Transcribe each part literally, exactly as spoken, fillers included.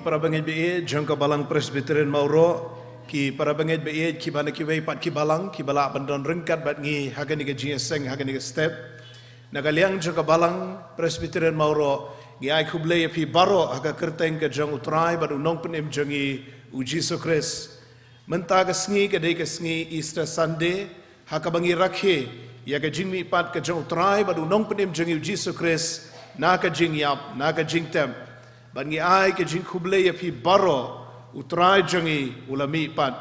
Para bangeit ba ïeit jong ka Balang Presbyterian Mawroh, ki para bangeit ba ïeit kiba na kiwei pat ki balang kiba lah ban don ryngkat bad ngi ha kane ka jingïaseng ha kane ka step. Na ka liang jong ka Balang Presbyterian Mawroh, ngi ai khublei ïa phi baroh ha ka kyrteng ka jong U Trai bad U Nongpynim jong ngi, U Jisu Khrist. Mynta ka sngi ka dei ka sngi Easter Sunday, ha kaba ngi rakhe ïa ka jingmihpat ka jong U Trai bad U Nongpynim jong ngi, U Jisu Khrist, na ka jingïap, na ka jingtep. Bad ngi ai ka jingkhublei ïa phi baroh, U Trai jong ngi u la mihpat.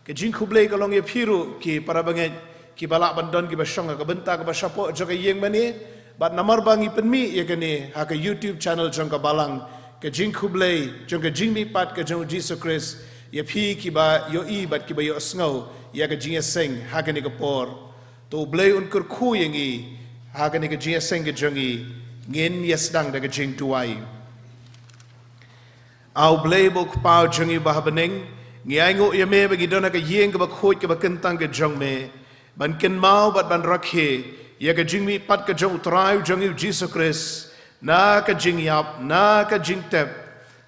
Ka jingkhublei ka long ïa phi ruh ki para bangeit kiba lah ban don kiba shong ha ka bynta kaba shapoh jong ka ïing mane, bad namar ba ngi pynmih ïa kane ha ka YouTube channel jong ka Balang, ka jingkhublei jong ka jingmihpat ka jong U Jisu Khrist ïa phi kiba ïohi bad kiba ïohsngew ïa ka jingïaseng ha kane ka por. To U Blei un kyrkhu ïa ngi ha kane ka jingïaseng ka jong ngi. Ngin ïa sdang da ka jingduwai. A U Blei ba U Kpa jong ngi ba ha bneng, ngi ainguh ïa me ba ngi don ha ka ïing kaba khuid kaba kyntang ka jong me, ban kynmaw bad ban rakhe ïa ka jingmihpat ka jong U Trai jong ngi, U Jisu Khrist, na ka jingïap, na ka jingtep,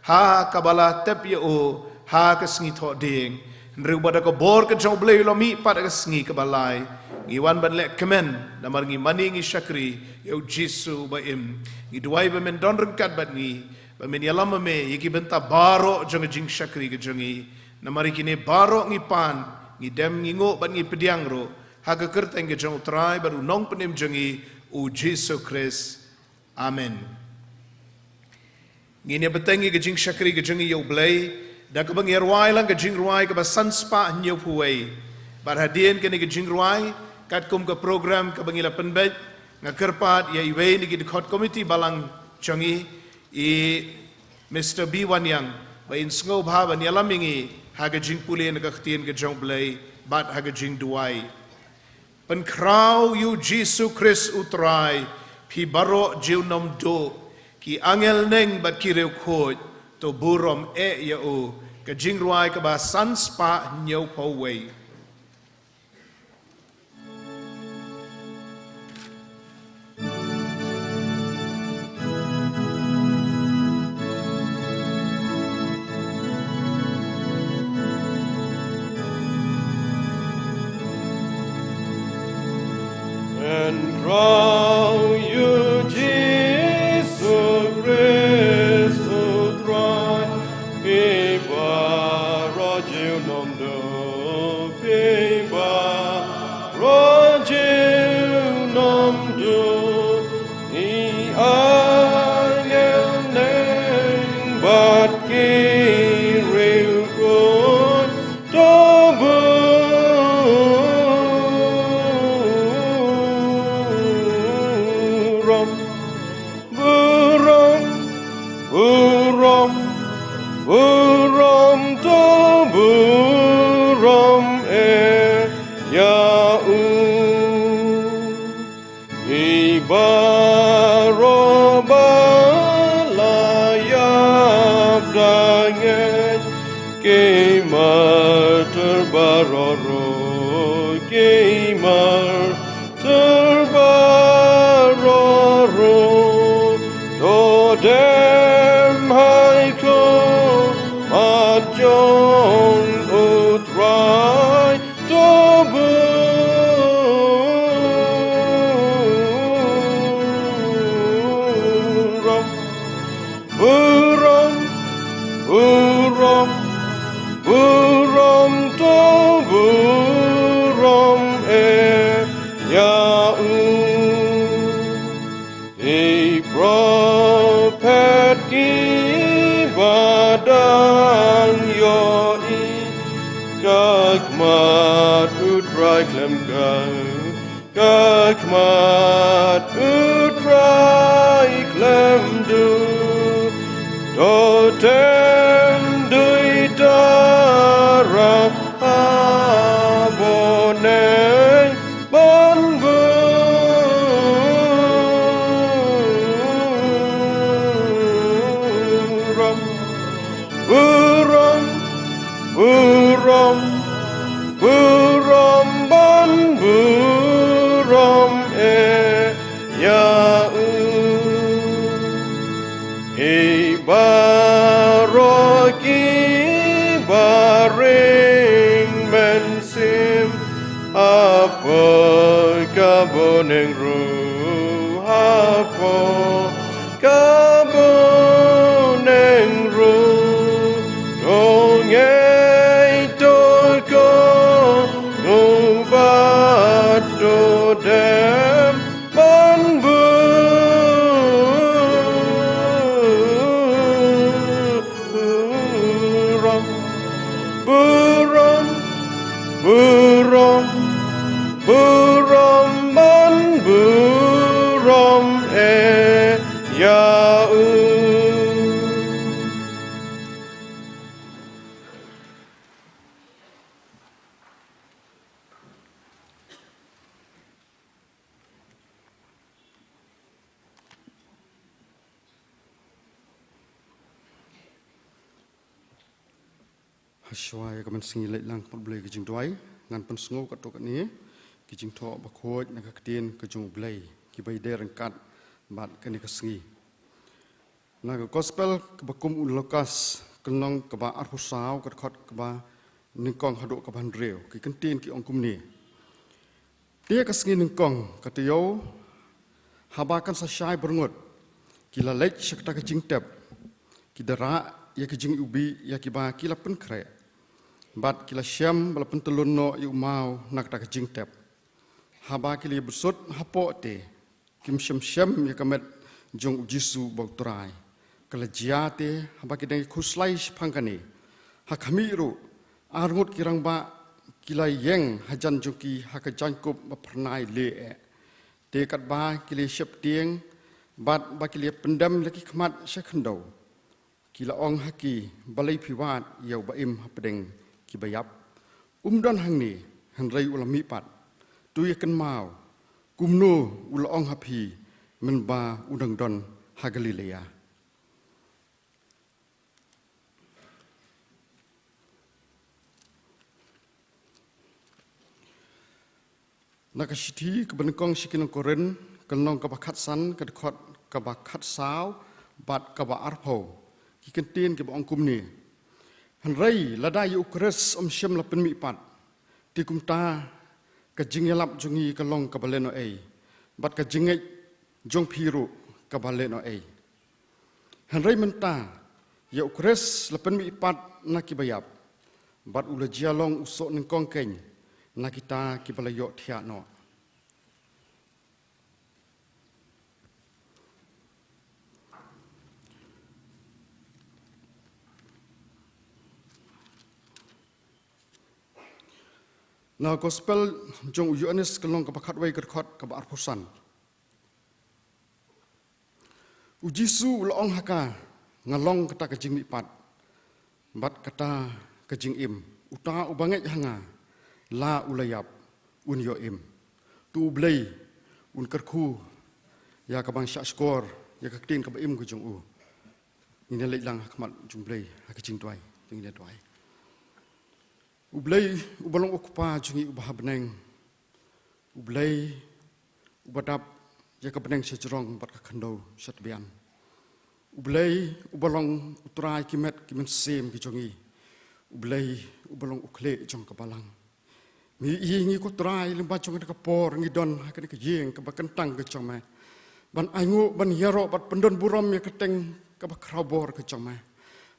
ha kaba la tep ïa u ha ka sngi thohdieng. Hynriew ba da ka bor ka jong U Blei u la mihpat ha ka sngi kaba lai. Ngi wan ban leh kmen namar ngi mane ngi shakri ïa U Jisu ba im. Ngi duwai ba men don ryngkat bad ngi, ba men ïalam ma me ïa ki bynta baroh jong ka jingshakri ka jong ngi. Namar ïa kine baroh ngi pan, ngi dem, ngi nguh bad ngi pdiang ruh ha ka kyrteng ka jong U Trai bad U Nongpynim jong ngi, U Jisu Khrist. Amen. Ngin ïa bteng ïa ka jingshakri ka jong ngi ïa U Blei da kaba ngi ïa rwai lang ka jingrwai kaba san spah hynñiew phew wei. Bad hadien kane ka jingrwai, katkum ka program kaba ngi la pynbeit, nga kyrpad ïa iwei na ki dkhot komiti balang jong ngi, i Mister B Waniang, ba in sngewbha ban ïalam ïa ngi ha ka jingpule na ka ktien ka jong U Blei bad ha ka jingduwai. Pynkhraw ïa U Jisu Khrist U Trai, phi baroh junom duh, ki angel neng bad ki riewkhuid, to burom eh ïa u. Ka jingrwai kaba san spah hynñiew phew wei. Pynkhraw ïa U Jisu Khrist U Trai, phi baroh junom duh, phi baroh junom duh, ki angel neng bad ki riewkhuid, to burom, burom, burom, burom, to burom eh ïa u. Phi baroh ba la ïap da ngeit, ki martyr baroh ruh, ki martyr baroh ruh, to dem ha khmat jong U Trai, to burom, burom, burom, burom, to burom eh ïa u. Ki prophet kiba dang ïohi, ka khmat U Trai khlem kai, ka khmat U Trai khlem duh, to tem duitara ha bneng ban burom. Burom, burom, burom ban burom eh ïa u. Phi baroh Ring mynsiem, hapoh ka bneng ruh, hapoh ka bneng ruh, to ngeit to kohnguh bad to dem ban burom, burom, burom, burom ban burom ïa u. Hashwa ïa ka mynsngi leit lang khmat Blei ka jingduwai, ngan pynsngew katto katne ki jingthoh bakhuid na ka ktien ka jong U Blei kiba ïadei ryngkat bad kane ka sngi. Na ka gospel kaba kum u Lukas, ka lynnong kaba arphew saw, ka dkhot kaba nyngkong haduh kaba hynriew, ki kyntien ki ong kumne: Te ka sngi nyngkong ka taïew, haba kan sa shai byrngut, ki la leit sha kata ka jingtep, ki da rah ïa ki jingïohi ïa kiba ki la pynkhreh, bad ki la shem ba la pyntyllun noh ïa u maw na kata ka jingtep. Haba ki la ïabsut hapoh te, kim shym shem ïa ka met jong U Jisu uba U Trai. Ka la jia te, haba ki dang ïakhuslai shaphang kane, ha khmih ruh ar ngut ki rangbah ki la ïeng hajan jong ki ha ka jaiñkup ba phyrnai lieh eh. Te katba ki la ïasheptieng bad ba ki la ïapyndem la ki khmat sha khyndew, ki la ong ha ki, balei phi wad ïa uba im hapdeng kiba ïap? Um don hangne, hynrei u la mihpat. To ïakynmaw kumno u la ong ha phi mynba u dang don ha Galilea. Na ka shithi kaba nyngkong sha ki nong Korinth, ka lynnong kaba khatsan, ka dkhot kaba khatsaw bad kaba arphew, ki kyntien kiba ong kumne: Hynrei lada ïa U Khrist ym shym la pynmihpat, te kumta ka jingïalap jong ngi ka long kaba lehnohei, bad ka jingngeit jong phi ruh kaba lehnohei. Hynrei mynta ïa U Khrist la pynmihpat na kiba ïap, bad u la jia long u soh nyngkong keiñ na kita kiba la ïohthiah noh. Na gospel jong u Ïoannis, ka lynnong kaba khatwei, ka dkhot kaba arphew san. U Jisu u la ong ha ka, nga long kata ka jingmihpat bad kata ka jingim. Uta uba ngeit ha nga, la u la ïap, un ïoh im. To U Blei un kyrkhu ïa ka ban shahshkor ïa ka ktien kaba im ka jong u. Ngin ïa leit lang ha khmat jong U Blei ha ka jingduwai. To ngin ïa duwai. U Blei uba long U Kpa jong ngi uba ha bneng, U Blei uba dap ïa ka bneng sha jrong bad ka khyndew sha tbian, U Blei uba long U Trai ki met ki mynsiem ki jong ngi, U Blei uba long U Khlieh jong ka balang. Ngi ïohi ngi, ko Trai, lyngba jong kane ka por ngi don ha kane ka ïing kaba kyntang ka jong me, ban ainguh, ban ïaroh bad pyndon burom ïa ka kyrteng kaba khraw bor ka jong me.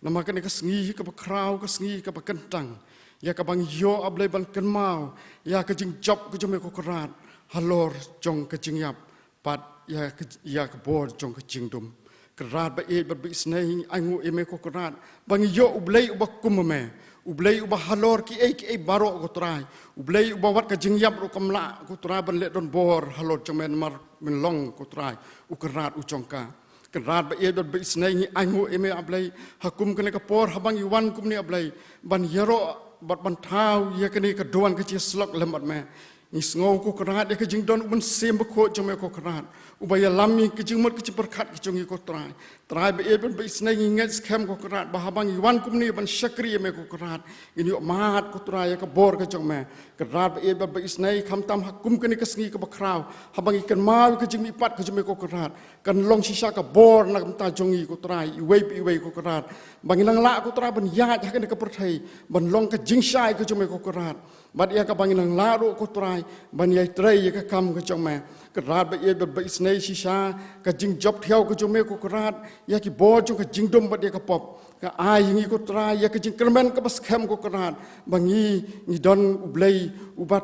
Namar kane ka sngi kaba khraw, ka sngi kaba kyntang, ïa kaba ngi ïoh, A Blei, ban kynmaw ïa ka jingjop ka jong me, ko Kynrad, halor jong ka jingïap bad ïa ka, ïa ka bor jong ka jingdum. Kynrad ba ïeit bad ba isynei, ngi ainguh ïa me, ko Kynrad, ba ngi ïoh U Blei uba kum ma me, U Blei uba halor kiei kiei baroh, ko Trai, U Blei uba wat ka jingïap ruh kam lah, ko Trai, ban leh donbor halor jong me, namar me long, ko Trai, U Kynrad u jong ka. Kynrad ba ïeit bad ba isynei, ngi ainguh ïa me, A Blei, ha kum kane ka por haba ngi wan kumne, A Blei, ban ïaroh bad ban thaw ïa kane ka duwan ka jingïasyllok lem bad me. Ngi sngew, ko Kynrad, ïa ka jingdon U Mynsiem Bakhuid jong me, ko Kynrad, uba ïalam ïa ka jingmut ka jingpyrkhat ka jong ngi, ko Trai. Trai ba ïeit bad ba isynei, ngi ngeit skhem ko Kynrad ba haba ngi wan kumne ban shakri ïa me ko Kynrad, ngin ïoh mad ko Trai ïa ka bor ka jong me. Kynrad ba ïeit bad ba isynei, khamtam ha kum kane ka sngi kaba khraw, haba ngi kynmaw ïa ka jingmihpat ka jong me ko Kynrad, kan long shisha ka bor na ka bynta jong ngi ko Trai, iwei pa iwei ko Kynrad. Ba ngi nang lah ko Trai ban ïaid ha kane ka pyrthei ban long ka jingshai ka jong me ko Kynrad. Bad ïa kaba ngi nang lah ruh ko Trai ban ïai trei ïa ka kam ka jong me. Kynrad ba ïeit bad ba isynei, shisha ka jingjop thiaw ka jong me ko Kynrad ïa ki bor jong ka jingdum bad ïa ka pop, ka ai ïa ngi ko Trai ïa ka jingkyrmen kaba skhem ko Kynrad, ba ngi, ngi don U Blei uba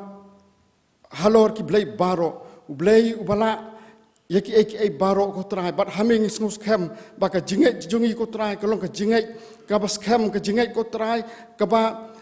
halor ki blei baroh, U Blei uba lah ïa kiei kiei baroh ko Trai. Bad ha me ngi sngewskhem ba ka jingngeit jong ngi ko Trai ka long ka jingngeit kaba skhem, ka jingngeit ko Trai kaba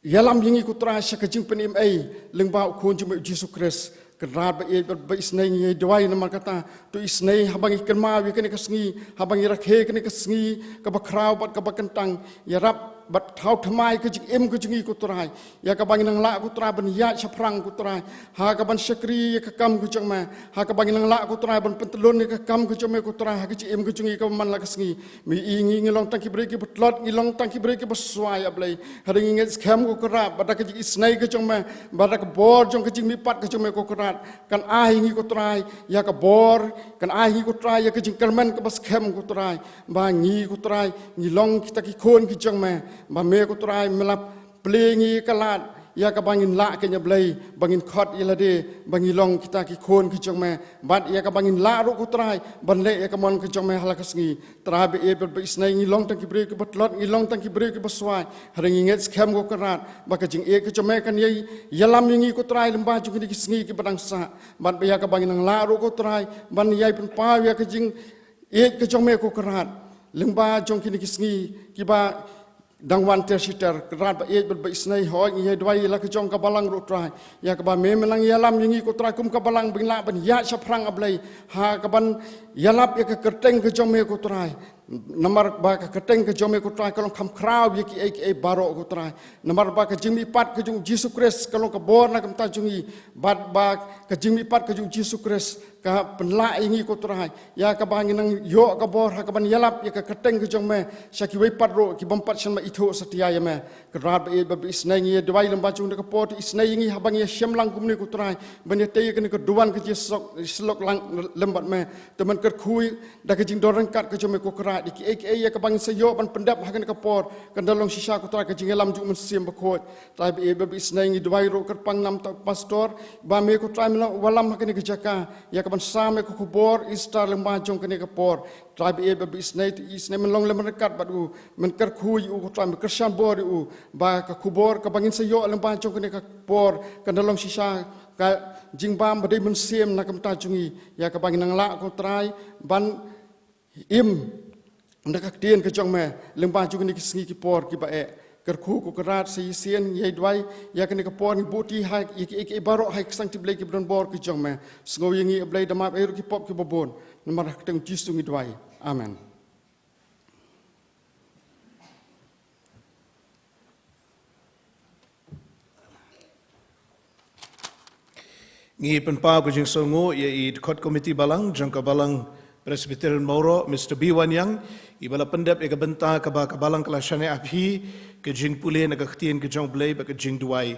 ïalam ïa ngi ko Trai sha ka jingpynim ei lyngba U Khun jong me U Jisu Khrist. Kynrad ba ïeit bad ba isynei, ngi ïai duwai namar kata. To isynei haba ngi kynmaw ïa kane ka sngi, haba ngi rakhe kane ka sngi kaba khraw bad kaba kyntang, ïarap bad thaw thymmai ka jingim ka jong ngi ko Trai, ïa kaba ngi nang lah ko Trai ban ïaid shaphrang ko Trai, ha kaban shakri ïa ka kam ka jong me, ha kaba ngi nang lah ko Trai ban pyntylun ïa ka kam ka jong me ko Trai ha ka jingim ka jong ngi kaba man la ka sngi. Me i ngi, ngi long tang ki briew kiba tlot, ngi long tang ki briew kiba swai, A Blei. Hynrei ngi ngeit skhem ko Kynrad ba da ka jingisynei ka jong me, ba da ka bor jong ka jingmihpat ka jong me ko Kynrad, kan ai ngi ko Trai ïa ka bor, kan ai ngi ko Trai ïa ka jingkyrmen kaba skhem ko Trai, ba ngi ko Trai ngi long kita ki khun ki jong me, ba me ko Trai me la plie ïa ngi ka lad ïa kaba ngin lah keiñ, A Blei, ba ngin khot ïa lade ba ngi long kita ki khun ki jong me, bad ïa kaba ngin lah ruh ko Trai ban leh ïa ka mon ka jong me ha la ka sngi. Trai ba ïeit bad ba isynei, ngi long tang ki briew kiba tlot, ngi long tang ki briew kiba swai. Hynrei ngi ngeit skhem ko Kynrad ba ka jingïeit ka jong me kan ïai ïalam ïa ngi ko Trai lyngba jong kine ki sngi kiba dang sah, bad ba ïa kaba ngin nang lah ruh ko Trai ban ïai pynpaw ïa ka jingïeit ka jong me ko Kynrad lyngba jong kine ki sngi kiba dang wan ter shi ter. Kynrad ba ïeit bad ba isynei, hooid ngi ïai duwai ïa la ka jong ka balang ruh Trai, ïa kaba me me nang ïalam ïa ngi ko Trai kum ka balang ba ngin lah ban ïaid shaphrang, A Blei, ha kaban ïalap ïa ka kyrteng ka jong me ko Trai. Namar ba ka kyrteng ka jong me ko Trai ka long kham khraw ïa kiei kiei baroh ko Trai. Namar ba ka jingmihpat ka jong U Jisu Khrist ka long ka bor na ka bynta jong ngi, bad ba ka jingmihpat ka jong U Jisu Khrist ka pynlah ïa ngi ko Trai ïa kaba ngin nang ïoh ka bor ha kaban ïalap ïa ka kyrteng ka jong me sha kiwei pat ruh ki bym pat shym la ithuh satia ïa me. Kynrad ba ïeit bad ba isynei, ngi ïa duwai lyngba jong kane ka por, to isynei ïa ngi haba ngi ïa shem lang kumne ko Trai ban ïa tei ïa kane ka duwan ka jingïasyllok lang lem bad me. To men kyrkhu da ka jingdon ryngkat ka jong me ko Kynrad, ïa kiei kiei ïa kaba ngin sa ïoh ban pyndep ha kane ka por kan da long shisha ko Trai ka jingïalam jong U Mynsiem Bakhuid. Trai ba ïeit bad ba isynei, ngi duwai ruh kyrpang namar u pastor, ba me ko Trai me la wallam ha kane ka jaka ïa kaban sam ïa ka khubor Easter lyngba jong kane ka por. Trai ba ïeit bad ba isynei, to isynei men long lem ryngkat bad u, men kyrkhu ïa u ko Trai, men kyrshan bor ïa u, ba ka khubor kaba ngin sa ïoh lyngba jong kane ka por kan da long shisha ka jingbam ba dei mynsiem na ka bynta jong ngi, ïa kaba ngin nang lah ko Trai ban im na ka ktien ka jong me lyngba jong kine ki sngi ki por kiba eh. Kyrkhu ko Kynrad, sa shisien ngi ïa duwai ïa kane ka por, ngi buh ti ha ïa kiei kiei baroh ha ki ksangti Blei kiba don bor ki jong me. Sngew ïa ngi, A Blei, da map ei ruh ki pop kiba bun. Namar ha ka kyrteng U Jisu ngi duwai. Amen. Ngi pynpaw ka jingsngewnguh ïa i dkhot komiti balang jong ka Balang Presbyterian Mawroh, Mister B Wanniang, iba la pyndep ïa ka bynta kaba ka balang ka la shaniah ha phi, ka jingpule na ka ktien ka jong U Blei bad ka jingduwai.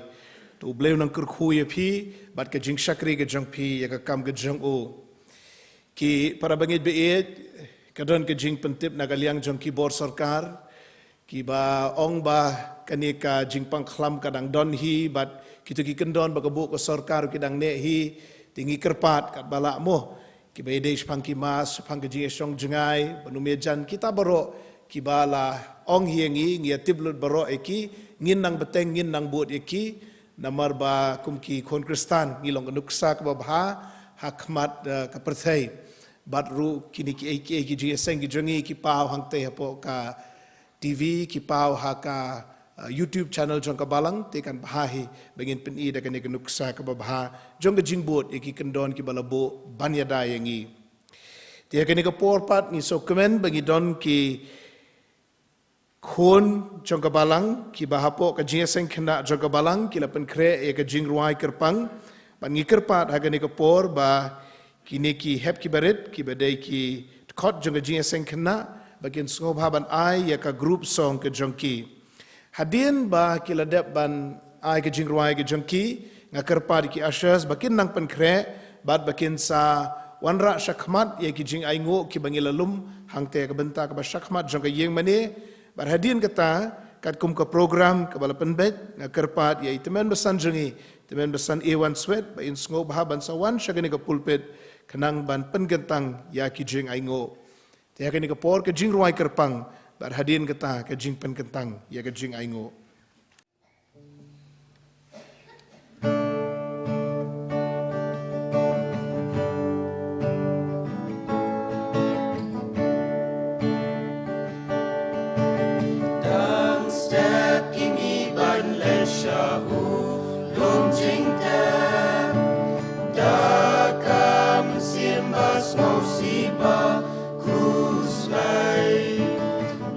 To U Blei un nang kyrkhu ïa phi bad ka jingshakri ka jong phi ïa ka kam ka jong u. Ki para bangeit ba ïeit, ka don ka jingpyntip na ka liang jong ki bor sorkar kiba ong ba kane ka jingpang khlam ka dang don hi bad kito ki kyndon ba ka buh ka sorkar ki dang neh hi. Te ngi kyrpad katba lah mo, kiba ïadei shaphang ki mask, shaphang ka jingïashong jngai, ba num ïajan, kita baroh kiba la ong hi ïa ngi, ngi ïatip lut baroh ïa ki, ngin nang bteng, ngin nang bud ïa ki. Namar ba kum ki khun Khristan ngi long ka nuksa kaba bha ha khmat, eh, ka pyrthei. Bad ruh kine kiei kiei ki jingïaseng ki jong ngi ki paw hangtei hapoh ka T V, ki paw ha ka, eh, YouTube channel jong ka balang, te kan bha hi ba ngin pyni da kane ka nuksa kaba bha jong ka jingbud ïa ki kyndon kiba la buh ban ïada ïa ngi. Te ha kane ka por pat ngi sngewkmen ba ngi don ki khun jong ka balang kiba hapoh ka jingïaseng khynnah jong ka balang ki la pynkhreh ïa ka jingrwai kyrpang. Bad ngi kyrpad ha kane ka por ba kine ki hep kiba rit, kiba dei ki khot jong ka jingïaseng khynnah, ba kin sngewbha ban ai ïa ka group song ka jong ki. Hadien ba ki la dep ban ai ka jingrwai ka jong ki, nga kyrpad ïa ki ushers ba kin nang pynkhreh, bad ba kin sa wanrah shakhmat ïa ki jingainguh kiba ngi la lum hangta ka bynta kaba shakhmat jong ka ïingmane. Bad hadien kata, katkum ka program kaba la pynbeit, nga kyrpad ïa i tymmen basan jong ngi, tymmen basan Ewan Swet, ba in sngewbha ban sa wan sha kane ka pulpit, khnang ban pynkyntang ïa ki jingainguh. Te ha kane ka por ka jingrwai kyrpang, bad hadien kata ka jingpynkyntang ïa ka jingainguh. Dang step ki mih ban leit sha u lum jingtep. Da ka mynsiem ba sngewsih ba khuslai.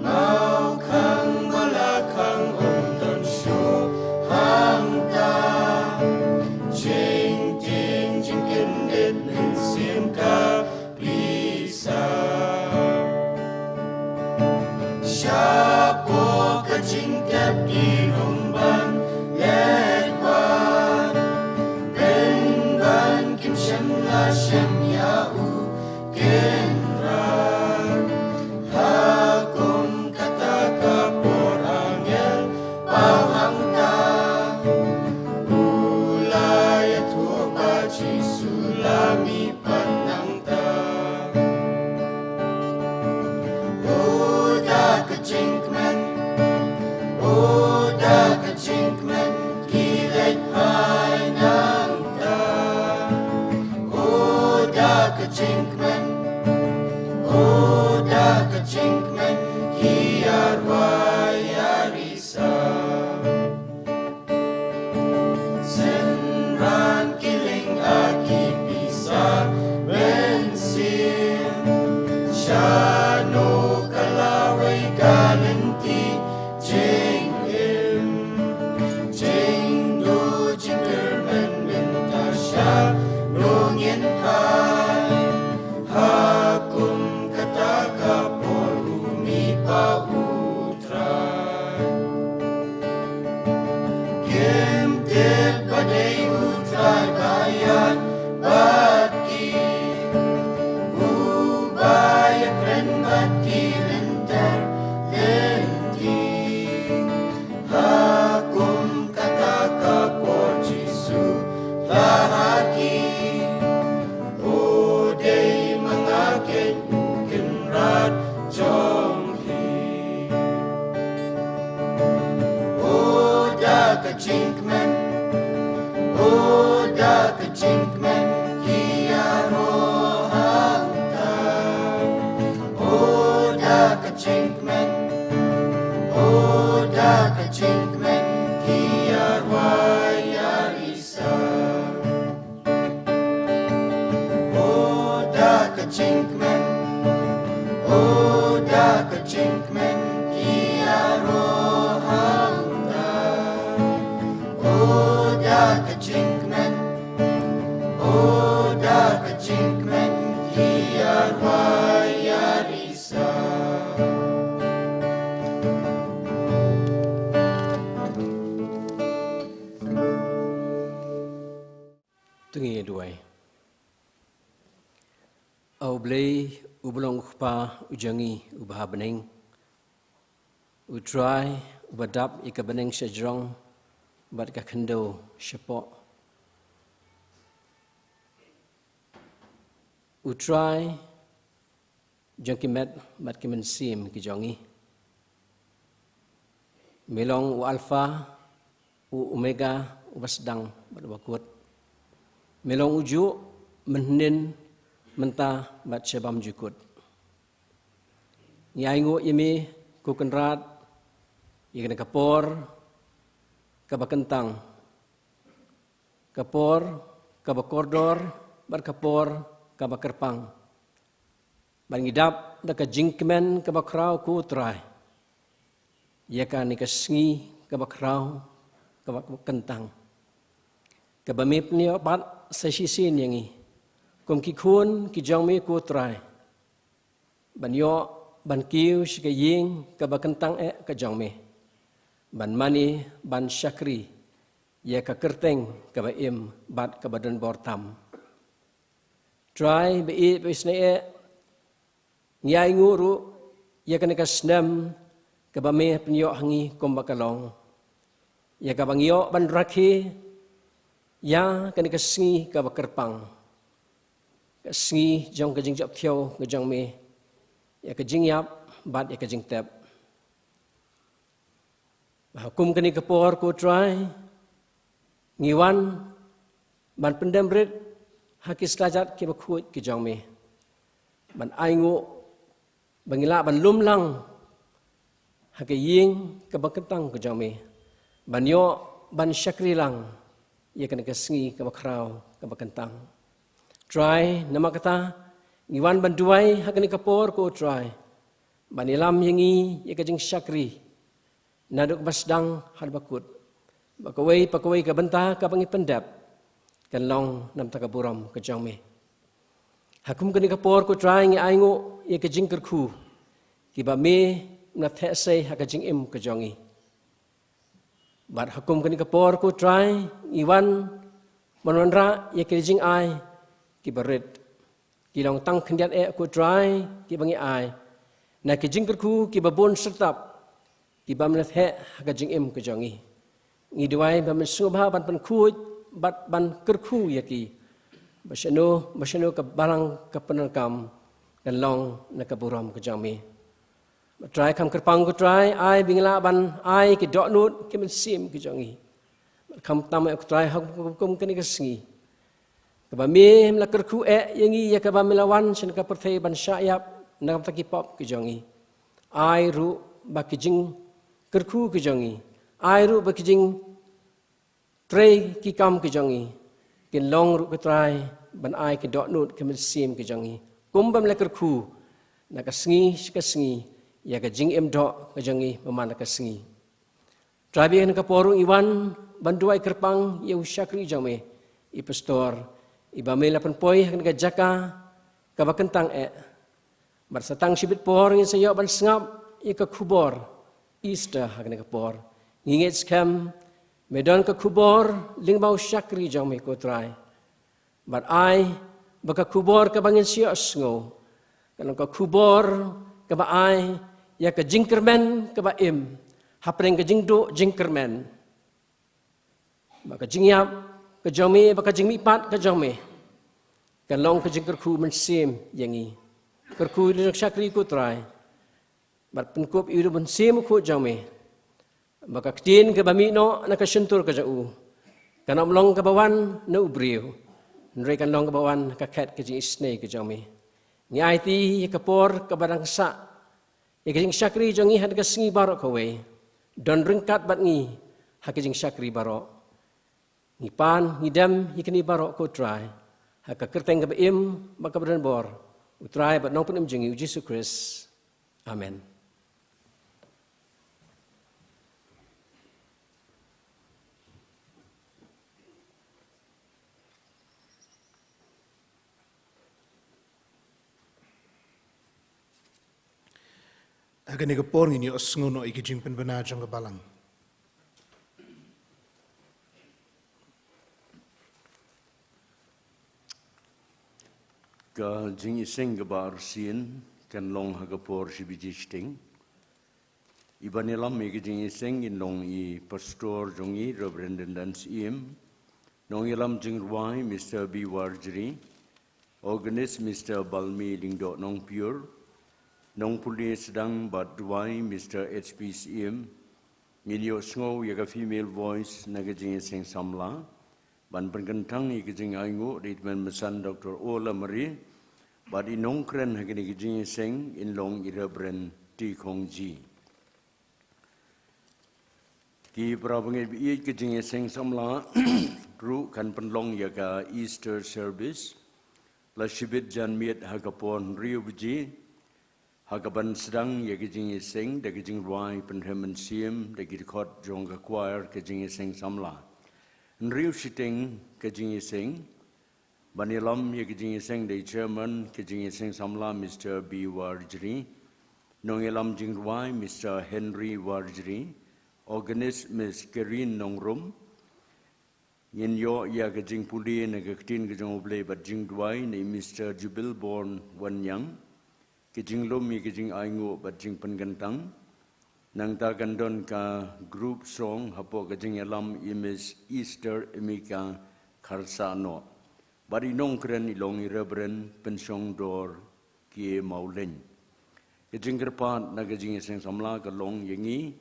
Mawkhang ba la khang ym don shuh hangta. Jingtieng jingkyndit mynsiem ka pisa. Shapoh ka jingtep ki rung ban leit wad. Pynban kim shym la shem ïa u Kynrad. Ha kum kata ka por angel paw hangta. U la ïathuh ba Jisu la mih pat nangta. O da ka jingkmen, o da ka jingkmen, ki leit phai nangta. O da ka jingkmen, o da ka jingkmen, ki ïarwai ïari sa. Synran ki lieng ha ki pisa mynsiem. Shano ka lawei ka lynti jingim. Jingduh jingkyrmen mynta shano ngin phai. Ha kum kata ka por u mih pat u Trai. Kim tip ba dei u Trai ba ïaid bad ki. Uba ïakren bad ki lynter lynti. Ha kum kata ka por Jisu la ha ki. O dei ma nga keiñ u Kynrad jong phi. O da ka jingkmen, o da ka jingkmen, ki ïaroh hangta. O da ka jingkmen, o da ka jingkmen, ki ïarwai ïari sa. O da ka jingkmen, o da ka jingkmen, ki ïaroh hangta. O da ka jingkmen, o da ka jingkmen, ki ïarwai ïari sa. To ngin ïa duwai. A U Blei uba long u Kpa u jong ngi uba ha bneng, U Trai uba dap ïa ka bneng shajrong bad ka khyndew shapoh. U Trai jong ki met bad ki mynsiem ki jong ngi. Me long u Alpha, u Omega, uba sdang bad uba kut. Me long ujuh, mynhynnin, mynta bad sha bymjukut. Ngi ainguh ïa me ko Kynrad, ïa kane ka por kaba kyntang, ka por kaba kordor bad ka por kaba kyrpang. Bad ngi dap da ka jingkmen kaba khraw ko Trai ïa kane ka sngi kaba khraw, kaba kyntang, kaba me pynïoh pat sa shisien ïa ngi kum ki khun ki jong me ko Trai. ban ïoh ban kiew sha ka ïing kaba kyntang eh ka jong me, ban mane ban shakri ïa ka kyrteng kaba im bad kaba don bor tam. Trai ba ïeit ba isynei eh, ngi ainguh ruh ïa kane ka snem kaba me pynïoh ha ngi kumba ka long, ïa kaba ngi ïoh ban rakhe ïa kane ka sngi kaba kyrpang, ka sngi jong ka jingjop thiaw ka jong me ïa ka jingïap bad ïa ka jingtep. Ba ha kum kane ka por ko Trai, ngi wan ban pyndem rit ha ki sla jait kiba khuid ki jong me, ban ainguh ba ngi lah ban lum lang ha ka ïing kaba kyntang ka jong me, ban ïoh ban shakri lang ïa kane ka sngi kaba khraw kaba kyntang. Trai, namar kata ngi wan ban duwai ha kane ka por ko Trai, ban ïalam ïa ngi ïa ka jingshakri naduh kaba sdang haduh ba kut, ba kawei pa kawei ka bynta kaba ngi pyndep kan long namar ka burom ka jong me. Ha kum kane ka por ko Trai, ngi ainguh ïa ka jingkyrkhu kiba me me la theh sei ha ka jingim ka jong ngi. Bad ha kum kane ka por ko Trai, ngi wan ban wanrah ïa ki jingai kiba rit. Ki long tang khyndiat eh ko Trai kiba ngi ai na ki jingkyrkhu kiba bun syrtap kiba me la theh ha ka jingim ka jong ngi. Ngi duwai ba men sngewbha ban pynkhuid bad ban kyrkhu ïa ki, ba shano ba shano ka balang ka pyndonkam kan long na ka burom ka jong me. Ba Trai, kham kyrpang ko Trai, ai ba ngin lah ban ai ki dohnud ki mynsiem ki jong ngi. Ba khamtam eh ko Trai, ha kum kane ka sngi kaba me me la kyrkhu eh ïa ngi, ïa kaba me la wan sha kane ka pyrthei ban shah ïap na ka bynta ki pop ki jong ngi, ai ruh ba ki jingkyrkhu ki jong ngi, ai ruh ba ki jing trei ki kam ki jong ngi kin long ruh ko Trai ban ai ki dohnud ki mynsiem ki jong ngi, kumba me la kyrkhu na ka sngi sha ka sngi ïa ka jingim doh ka jong ngi man la ka sngi. Trai, ba ha kane ka por ruh ngi wan ban duwai kyrpang ïa u shakri jong me, i pastor, iba me la pynpoi ha kane ka jaka kaba kyntang eh. Bad sa tang shibit por ngin sa ïoh ban sngap ïa ka khubor Easter ha kane ka por. Ngi ngeit skhem me don ka khubor lyngba u shakri jong me ko Trai. Bad ai ba ka khubor kaba ngin sa ïohsngew kan long ka khubor kaba ai ïa ka jingkyrmen kaba im hapdeng ka jingduh jingkyrmen. Ba ka jingïap ka jong me, ba ka jingmihpat ka jong me kan long ka jingkyrkhu mynsiem ïa ngi. Kyrkhu ïa u shakri ko Trai, bad pynkup ïa u Mynsiem Bakhuid jong me, ba ka ktien kaba mih noh na ka shyntur ka jong u kan ym long kaba wan na u briew, hynrei kan long kaba wan na ka khet ka jingisynei ka jong me. Ngi aiti ïa ka por kaba dang sah ïa ka jingshakri jong ngi ha kane ka sngi baroh kawei. Don ryngkat bad ngi ha ka jingshakri baroh. Ngi pan ngi dem ïa kine baroh ko Trai ha ka kyrteng kaba im bad kaba don bor, u Trai bad Nongpynim jong ngi u Jisu Khrist. Amen. Ha kane ka por ngin ïohsngew noh ïa ka jingpynbna jong ka balang. Ka jingiseng kaba arsien kan long ha ka por shi baje shiteng. Iban ïalam ïa ka jingiseng in long i pastor jong ngi, Reverend Dendans Im. Nongïalam jingrwai, Mister B Warjri. Organist, Mister Balmi Lyngdoh Nongpyiur. Nongpule sdang bad rwai, Mister H P Syiem. Ngin ïohsngew ïa ka female voice na ka jingiseng samla ban pynkyntang ïa ka jingainguh da i tymmen basan Doctor O Lamare. Bad i nongkren ha kane ka jingiseng in long i Reverend T Khongji. Ki para bangeit ba ïeit, ka jingiseng samla ruh kan pynlong ïa ka Easter service la shibit janmiet ha ka por hynriew baje, ha kaban sdang ïa ka jingiseng da ka jingrwai pynrhem mynsiem da ki dkhot jong ka choir ka jingiseng samla. Hynriew shiteng ka jingiseng Ban ïalam ïa ka jingïaseng da i chairman ka jingïaseng samla Mister B Warjri, nongïalam jingrwai Mister Henry Warjri, organist Miss Kerine Nongrum. Ngin ïoh ïa ka jingpule na ka ktien ka jong U Blei bad jingduwai na i Mister Jubilborn Wanniang. Ka jinglum ïa ka jingainguh bad jingpynkyntang. Nangta kan don ka group song hapoh ka jingïalam i Miss Easter Emika Kharsahnoh. Bad i nongkren i long i Reverend Pynshongdor K Mawlein. Ka jingkyrpad na ka jingïaseng samla ka long ïa ngi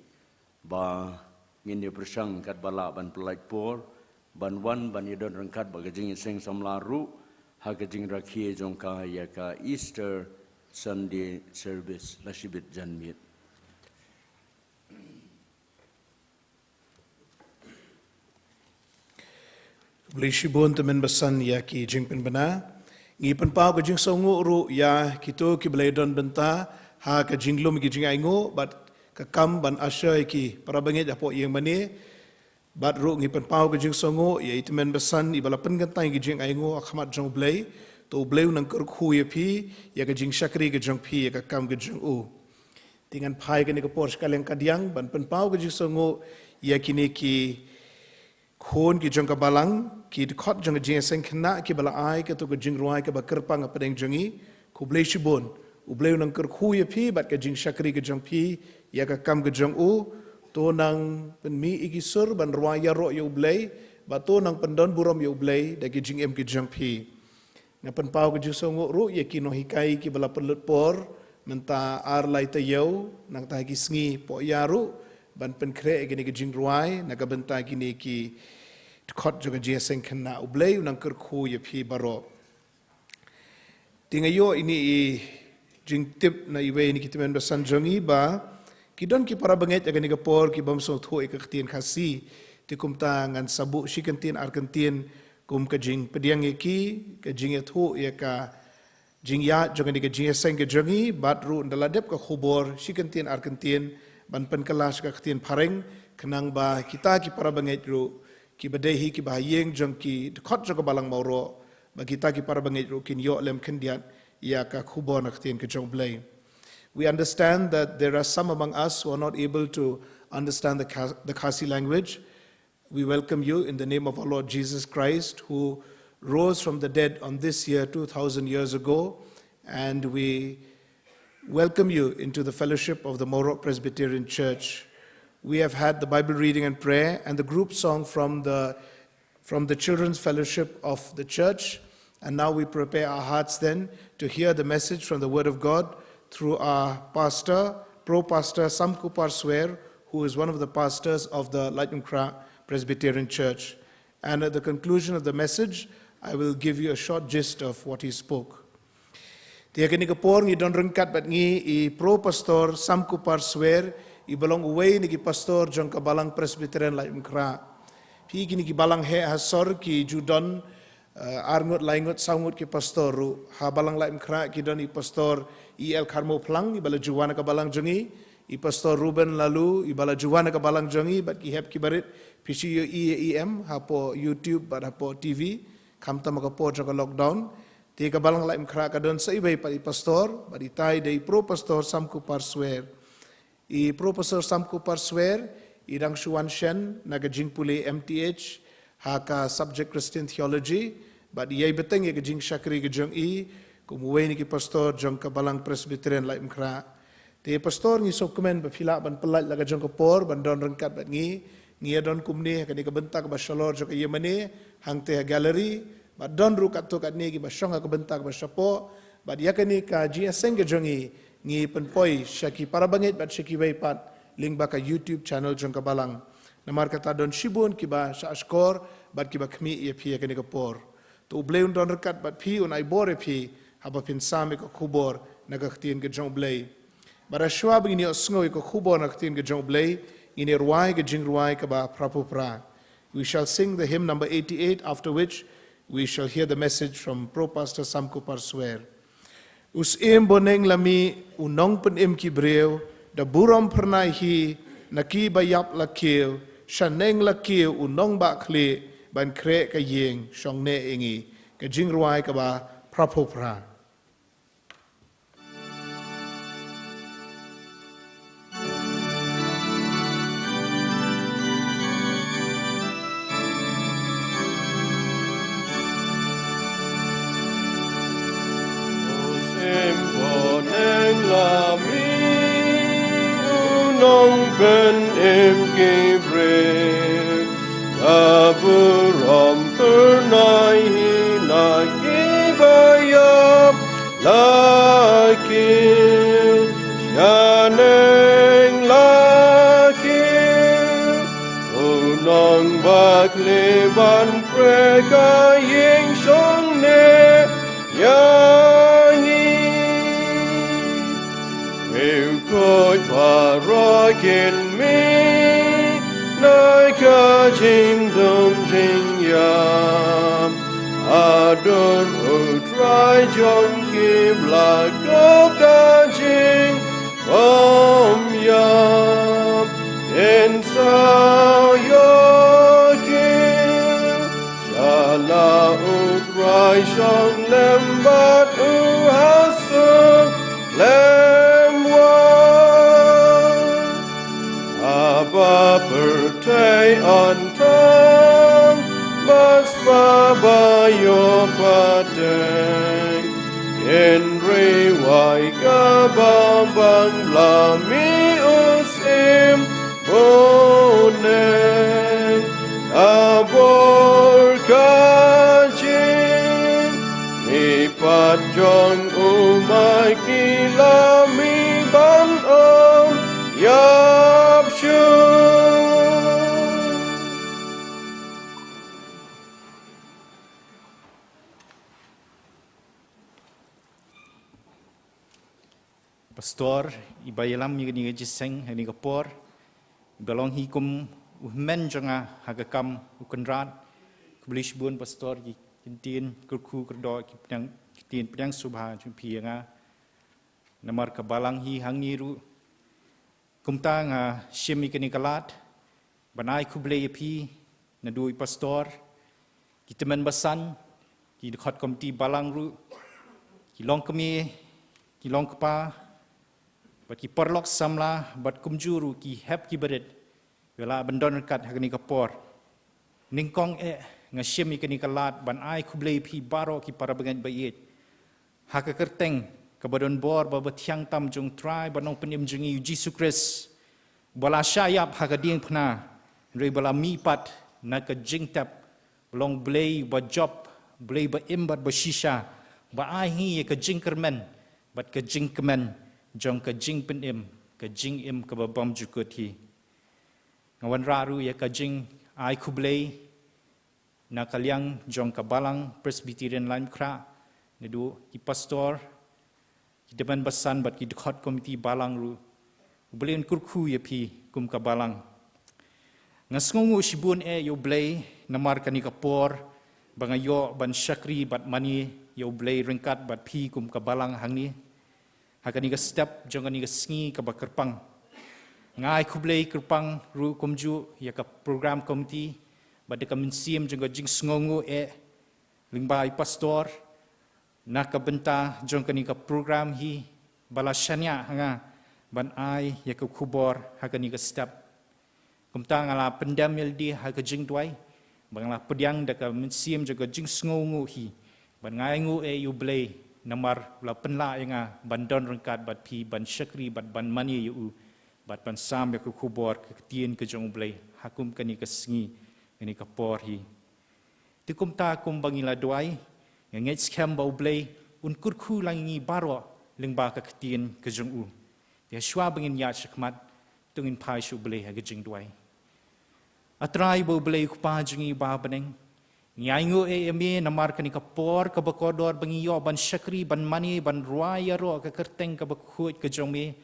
ba ngin ïa pyrshang katba lah ban pyllait por ban wan ban ïadon ryngkat bad ka jingïaseng samla ruh ha ka jingrakhe jong ka ïa ka Easter Sunday service. La shibit janmiet. Khublei shibun tymmen basan ïa ki jingpynbna. Ngi pynpaw ka jingsngewnguh ruh ïa kito kiba la ïadon bynta ha ka jinglum ki jingainguh bad ka kam ban usher ïa ki parabangeit hapoh ïing mane. Bad ruh ngi pynpaw ka jingsngewnguh ïa i tymmen basan iba la pynkyntang ïa ki jingainguh ha khmat jong U Blei. To U Blei un nang kyrkhu ïa phi ïa ka jingshakri ka jong phi ïa ka kam ka jong u. Te ngan phai kane ka por sha ka liang ka diang ban pynpaw ka jingsngewnguh ïa kine ki khun ki jong ka balang, ki dkhot jong ka jingïaseng khynnah kiba la ai kato ka jingrwai kaba kyrpang hapdeng jong ngi. Khublei shibun. U Blei un nang kyrkhu ïa phi bad ka jingshakri ka jong phi ïa ka kam ka jong u. To nang pynmih ïa ki sur ban rwai ïaroh ïa U Blei bad to nang pyndon burom ïa U Blei da ki jingim ki jong phi. Nga pynpaw ka jingsngewnguh ruh ïa ki nonghikai kiba la pynlut por mynta ar lai taïew, nangta ha ki sngi poh ïa ruh ban pynkhreh ïa kine ki jingrwai na ka bynta kine ki dkhot jong ka jingïaseng khynnah. U Blei un nang kyrkhu ïa phi baroh. Te nga ïoh ine i jingtip na iwei ine ki tymmen basan jong ngi ba ki don ki parabangeit ha kane ka por ki bym sngewthuh ïa ka ktien Khasi. Te kumta ngan sa buh shi kyntien ar kyntien kum ka jingpdiang ïa ki, ka jingïathuh ïa ka jingïaid jong kane ka jingïaseng ka jong ngi, bad ruh ynda la dep ka khubor shi kyntien ar kyntien ban pynkylla sha ka ktien Phareng, khnang ba kita ki parabangeit ruh kiba dei hi kiba ha ïing jong ki dkhot jong ka balang Mawroh, ba kita ki parabangeit ruh kin ïoh lem khyndiat ïa ka khubor na ka ktien ka jong U Blei. We understand that there are some among us who are not able to understand the Kha-, the Khasi language. We welcome you in the name of our Lord Jesus Christ, who rose from the dead on this year two thousand years ago, and we welcome you into the fellowship of the Mawroh Presbyterian Church. We have had the Bible reading and prayer and the group song from the, from the Children's Fellowship of the church, and now we prepare our hearts then to hear the message from the Word of God through our pastor, Pro Pastor Samkupar Swer, who is one of the pastors of the Laitumkhrah Presbyterian Church. And at the conclusion of the message, I will give you a short gist of what he spoke. Te ha kane ka por ngi don ryngkat bad ngi i Pro Pastor Samkupar Swer, iba long uwei na ki pastor jong ka Balang Presbyterian Laitumkhrah. Phi, kine ki balang heh ha sor ki ju don, eh, ar ngut, lai ngut, saw ngut ki pastor ruh. Ha Balang Laitumkhrah ki don i Pastor E L Kharmawphlang, iba la ju wan na ka balang jong ngi, i Pastor Reuben Laloo, iba la ju wan na ka balang jong ngi, bad ki hep ki barit, phi shu ïohi ïa i em hapoh YouTube bad hapoh T V, khamtam ha ka por jong ka lockdown. Te ka Balang Laitumkhrah ka don sa iwei pat i pastor, bad itai dei i Pro Pastor Samkupar Swer. I Pro Pastor Samkupar Swer i dang shu wan shen na ka jingpule M T H ha ka subject Christian Theology, bad i ïai bteng ïa ka jingshakri ka jong i kum uwei na ki pastor jong ka Balang Presbyterian Laitumkhrah. Te Pastor, ngi sngewkmen ba phi lah ban pyllait la ka jong ka por ban don ryngkat bad ngi. Ngi ïa don kumne ha kane ka bynta kaba shalor jong ka ïingmane, hangtei ha gallery, bad don ruh katto katne kiba shong ha ka bynta kaba shapoh. Bad ïa kane ka jingïaseng ka jong ngi, ngi pynpoi sha ki parabangeit bad sha kiwei pat lyngba ka YouTube channel jong ka balang. Namar kata don shibun kiba shahshkor bad kiba khmih ïa phi ha kane ka por. To U Blei un don ryngkat bad phi, un ai bor ïa phi haba phin sam ïa ka khubor na ka ktien ka jong U Blei. Bad ha shuwa ba ngin ïohsngew ïa ka khubor na ka ktien ka jong U Blei, ngin ïa rwai ka jingrwai kaba phra phew phra. We shall sing the hymn number eighty-eight, after which we shall hear the message from Pro Pastor Samkupar Swer. U Syiem Boneng la mih, u Nongpynim ki briew, da burom phyrnai hi na ki ba ïap la kiew, shaneng la kiew u nongbah khlieh, ban khreh ka ïing shong ne ïa ngi. Ka jingrwai kaba phraphew phra. Nong pynim ki briew, ka burom pyrnai hi la ki ba ïap, la ki shaneng, la ki u nong ba khleh ban pyrkhat ïing shong ne ïa ngi. Meiñ khuid baroh kin mih na ka jingdum jingïap. Haduh U Trai jong ki ba la kop da ka jingbymïap. Yn saw ïa ki sha la U Trai shong lem bad u ha suk lem wah. Haba pyrthei yn thang bad spah ba ïoh pateng, yn ri wai kaba bang, la mih u syiem bun. Ka bor ka jingmihpat jong u Blei ki la mih ban ym ïap shuh. Pastor, i ba ïalam ïa kane ka jingïaseng ha kane ka por, i ba long hi kum u hynmen jong nga ha ka kam u Kynrad. Khublei shibun Pastor, ki ktien kyrkhu kyrdoh, ki pdiang, ki ktien pdiang sngewbha jong phi ïa nga. Namar ka balang hi hangne ruh. Kumta nga shim ïa kane ka lad ban ai khublei ïa phi, naduh i Pastor, ki tymmen basan, ki dkhot komiti balang ruh, ki longkmie, ki longkpa, bad ki paralok samla, bad kumjuh ruh ki hep ki barit, ba la ban don ryngkat ha kane ka por. Nyngkong eh nga shim ïa kane ka lad ban ai khublei ïa phi baroh ki para bangeit ba ïeit ha ka kyrteng kaba don bor bad ba thiang tam jong u Trai bad Nongpynim jong ngi u Jisu Khrist, ba la shah ïap ha ka diengphna, hynrei ba la mihpat na ka jingtep, ba long Blei ba jop, Blei ba im bad ba shisha, ba ai ha ngi ïa ka jingkyrmen bad ka jingkmen jong ka jingpynim, ka jingim kaba bymjukut hi. Nga wanrah ruh ïa ka jingai khublei na ka liang jong ka Balang Presbyterian Laitumkhrah, naduh ki Pastor, ki tymmen basan bad ki dkhot komiti balang ruh. U Blei un kyrkhu ïa phi kum ka balang. Nga sngewnguh shibun eh ïa u Blei namar kane ka por ba nga ïoh ban shakri bad mane ïa u Blei ryngkat bad phi kum ka balang hangne ha kane ka step jong kane ka sngi kaba kyrpang. Nga ai khublei kyrpang ruh kumjuh ïa ka program committee bad ïa ka mynsiem jong ka jingsngewnguh eh lyngba i Pastor na ka bynta jong kane ka program hi, ba la shaniah ha nga ban ai ïa ka khubor ha kane ka step. Kumta nga la pyndem ïalade ha ka jingduwai, ba nga la pdiang da ka mynsiem jong ka jingsngewnguh hi, bad nga ainguh eh ïa u Blei namar u la pynlah ïa nga ban don ryngkat bad phi, ban shakri bad ban mane ïa u, bad ban sam ïa ka khubor ka ktien ka jong u Blei ha kum kane ka sngi, kane ka por hi. Te kumta kumba ngi la duwai, nga ngeit skhem ba u Blei un kyrkhu lang ïa ngi baroh lyngba ka ktien ka jong u. Te shuwa ba ngin ïaid shakhmat, to ngin phai sha u Blei ha ka jingduwai. A Trai bad u Blei u Kpa jong ngi uba ha bneng, ngi ainguh eh ïa me namar kane ka por kaba kordor ba ngi ïoh ban shakri, ban mane, ban rwai ïaroh ka kyrteng kaba khuid ka jong me,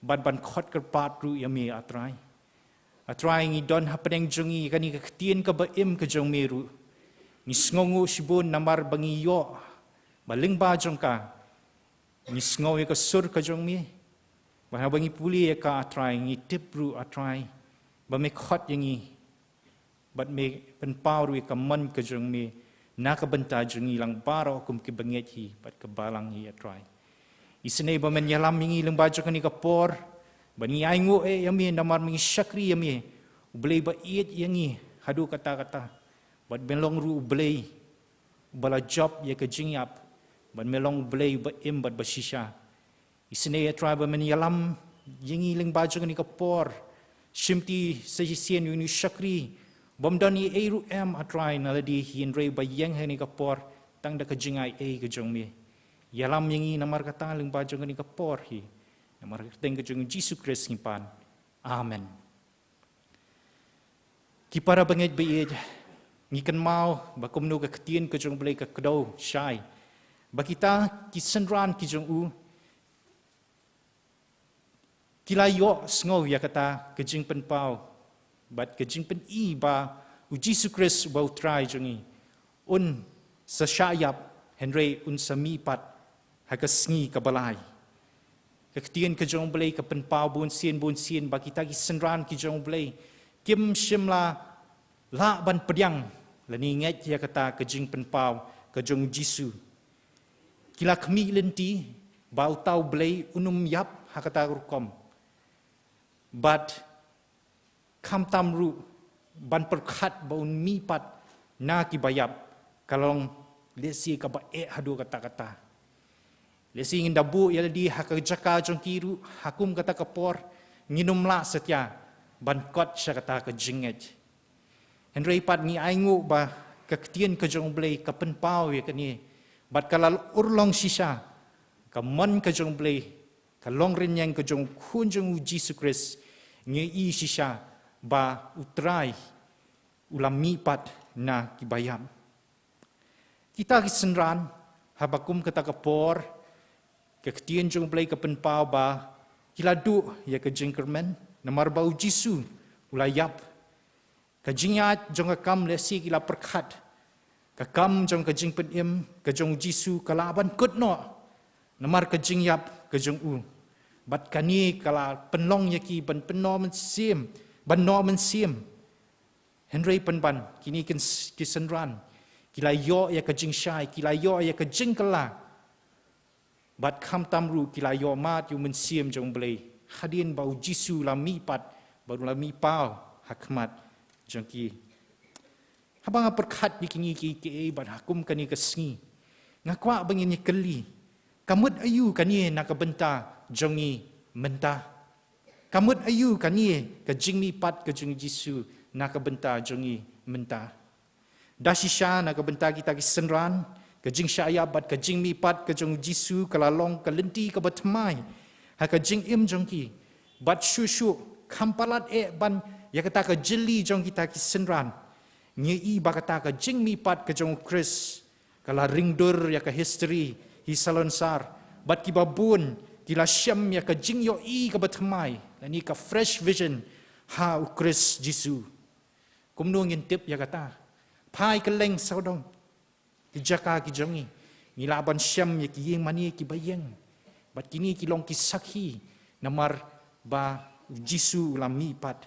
bad ban khot kyrpad ruh ïa me, A Trai. A Trai, ngi don ha pdeng jong ngi kane ka ktien kaba im ka jong me ruh. Ngi sngewnguh shibun namar ba ngi ïoh ba lyngba jong ka ngi sngew ïa ka sur ka jong me. Bad haba ngi pule ïa ka, A Trai, ngi tip ruh, A Trai, ba me khot ïa ngi bad me pynpaw ruh ïa ka mon ka jong me na ka bynta jong ngi lang baroh kum ki bangeit hi bad ka balang hi, A Trai. Isynei ba men ïalam ïa ngi lyngba jong kane ka por, ba ngi ainguh eh ïa me namar me ngi shakri ïa me, U Blei ba ïeit ïa ngi haduh katta katta, bad me long ruh U Blei ba la jop ïa ka jingïap, bad me long U Blei ba im bad ba shisha. Isynei, A Trai, ba men ïalam ïa ngi lyngba jong kane ka por. Shimti sa shisien ïa une u shakri, bym don ei ei ruh em, A Trai, na lade hi, hynrei ba ïeng ha kane ka por tang da ka jingai ei ka jong me. Ïalam ïa ngi namar kata lyngba jong kane ka por hi. Namar ka kyrteng ka jong U Jisu Khrist ngi pan. Amen. Ki para bangeit ba ïeit, ngi kynmaw ba kumno ka ktien ka jong U Blei ka kdew shai ba kita ki synran ki jong u ki la ïohsngew ïa kata ka jingpynpaw bad ka jingpyni ba U Jisu Khrist uba U Trai jong ngi un sa shah ïap, hynrei un sa mihpat ha ka sngi kaba lai. Ka ktien ka jong U Blei ka pynpaw bunsien bunsien ba kita ki synran ki jong U Blei kim shym la lah ban pdiang lane ngeit ïa kata ka jingpynpaw ka jong U Jisu. Ki la khmih lynti ba uta U Blei un ym ïap ha kata ka rukom. Bad khamtam ruh ban pyrkhat ba un mihpat na ki ba ïap, ka long lehse kaba eh haduh katta katta. Lehse ngin da buh ïa lade ha ka jaka jong ki ruh ha kum kata ka por, ngin ym lah satia ban kot sha kata ka jingngeit. Hynrei pat ngi ainguh ba ka ktien ka jong U Blei ka pynpaw ïa kane, bad ka la urlong shisha, ka mon ka jong U Blei, ka long rynïeng ka jong U Khun jong U Jisu Khrist, ngi i shisha ba U Trai u la mihpat na ki ba ïap. Kita ki synran, haba kum kata ka por, ka ktien jong U Blei ka pynpaw ba ki la duh ïa ka jingkyrmen namar ba U Jisu u la ïap. Ka jingïaid jong ka kam lehse ki la pyrkhat, ka kam jong ka jingpynim ka jong U Jisu ka lah ban kut noh namar ka jingïap ka jong u. Bad kane ka la pynlong ïa ki ban pynnoh mynsiem, ban noh mynsiem. Hynrei pynban kine ki s-, ki synran ki la ïoh ïa ka jingshai, ki la ïoh ïa ka jingkylla. Bad khamtam ruh ki la ïoh mad ïa u Mynsiem jong U Blei hadien ba U Jisu u la mihpat bad u la mihpaw ha khmat jong ki. Haba nga pyrkhat ïa kine kiei kiei bad ha kum kane ka sngi, nga kwah ba ngin ïakylli, ka mut aïu kane na ka bynta jong ngi mynta? Ka mut aïu kane ka jingmihpat ka jong U Jisu na ka bynta jong ngi mynta? Da shisha na ka bynta kita ki synran, ka jingshah ïap bad ka jingmihpat ka jong U Jisu ka la long ka lynti kaba thymmai ha ka jingim jong ki. Bad shuh shuh, kham palat eh ban ïa kata ka jylli jong kita ki synran, ngi i ba kata ka jingmihpat ka jong U Khrist ka la ring dur ïa ka history hi salonsar. Bad kiba bun ki la shem ïa ka jingïohi kaba thymmai, lane ka fresh vision ha U Khrist Jisu. Kumno ngin tip ïa kata? Phai kylleng sawdong ki jaka ki jong ngi, ngi lah ban shem ïa ki ïing mane kiba ïeng. Bad kine ki long ki sakhi namar ba U Jisu u la mihpat.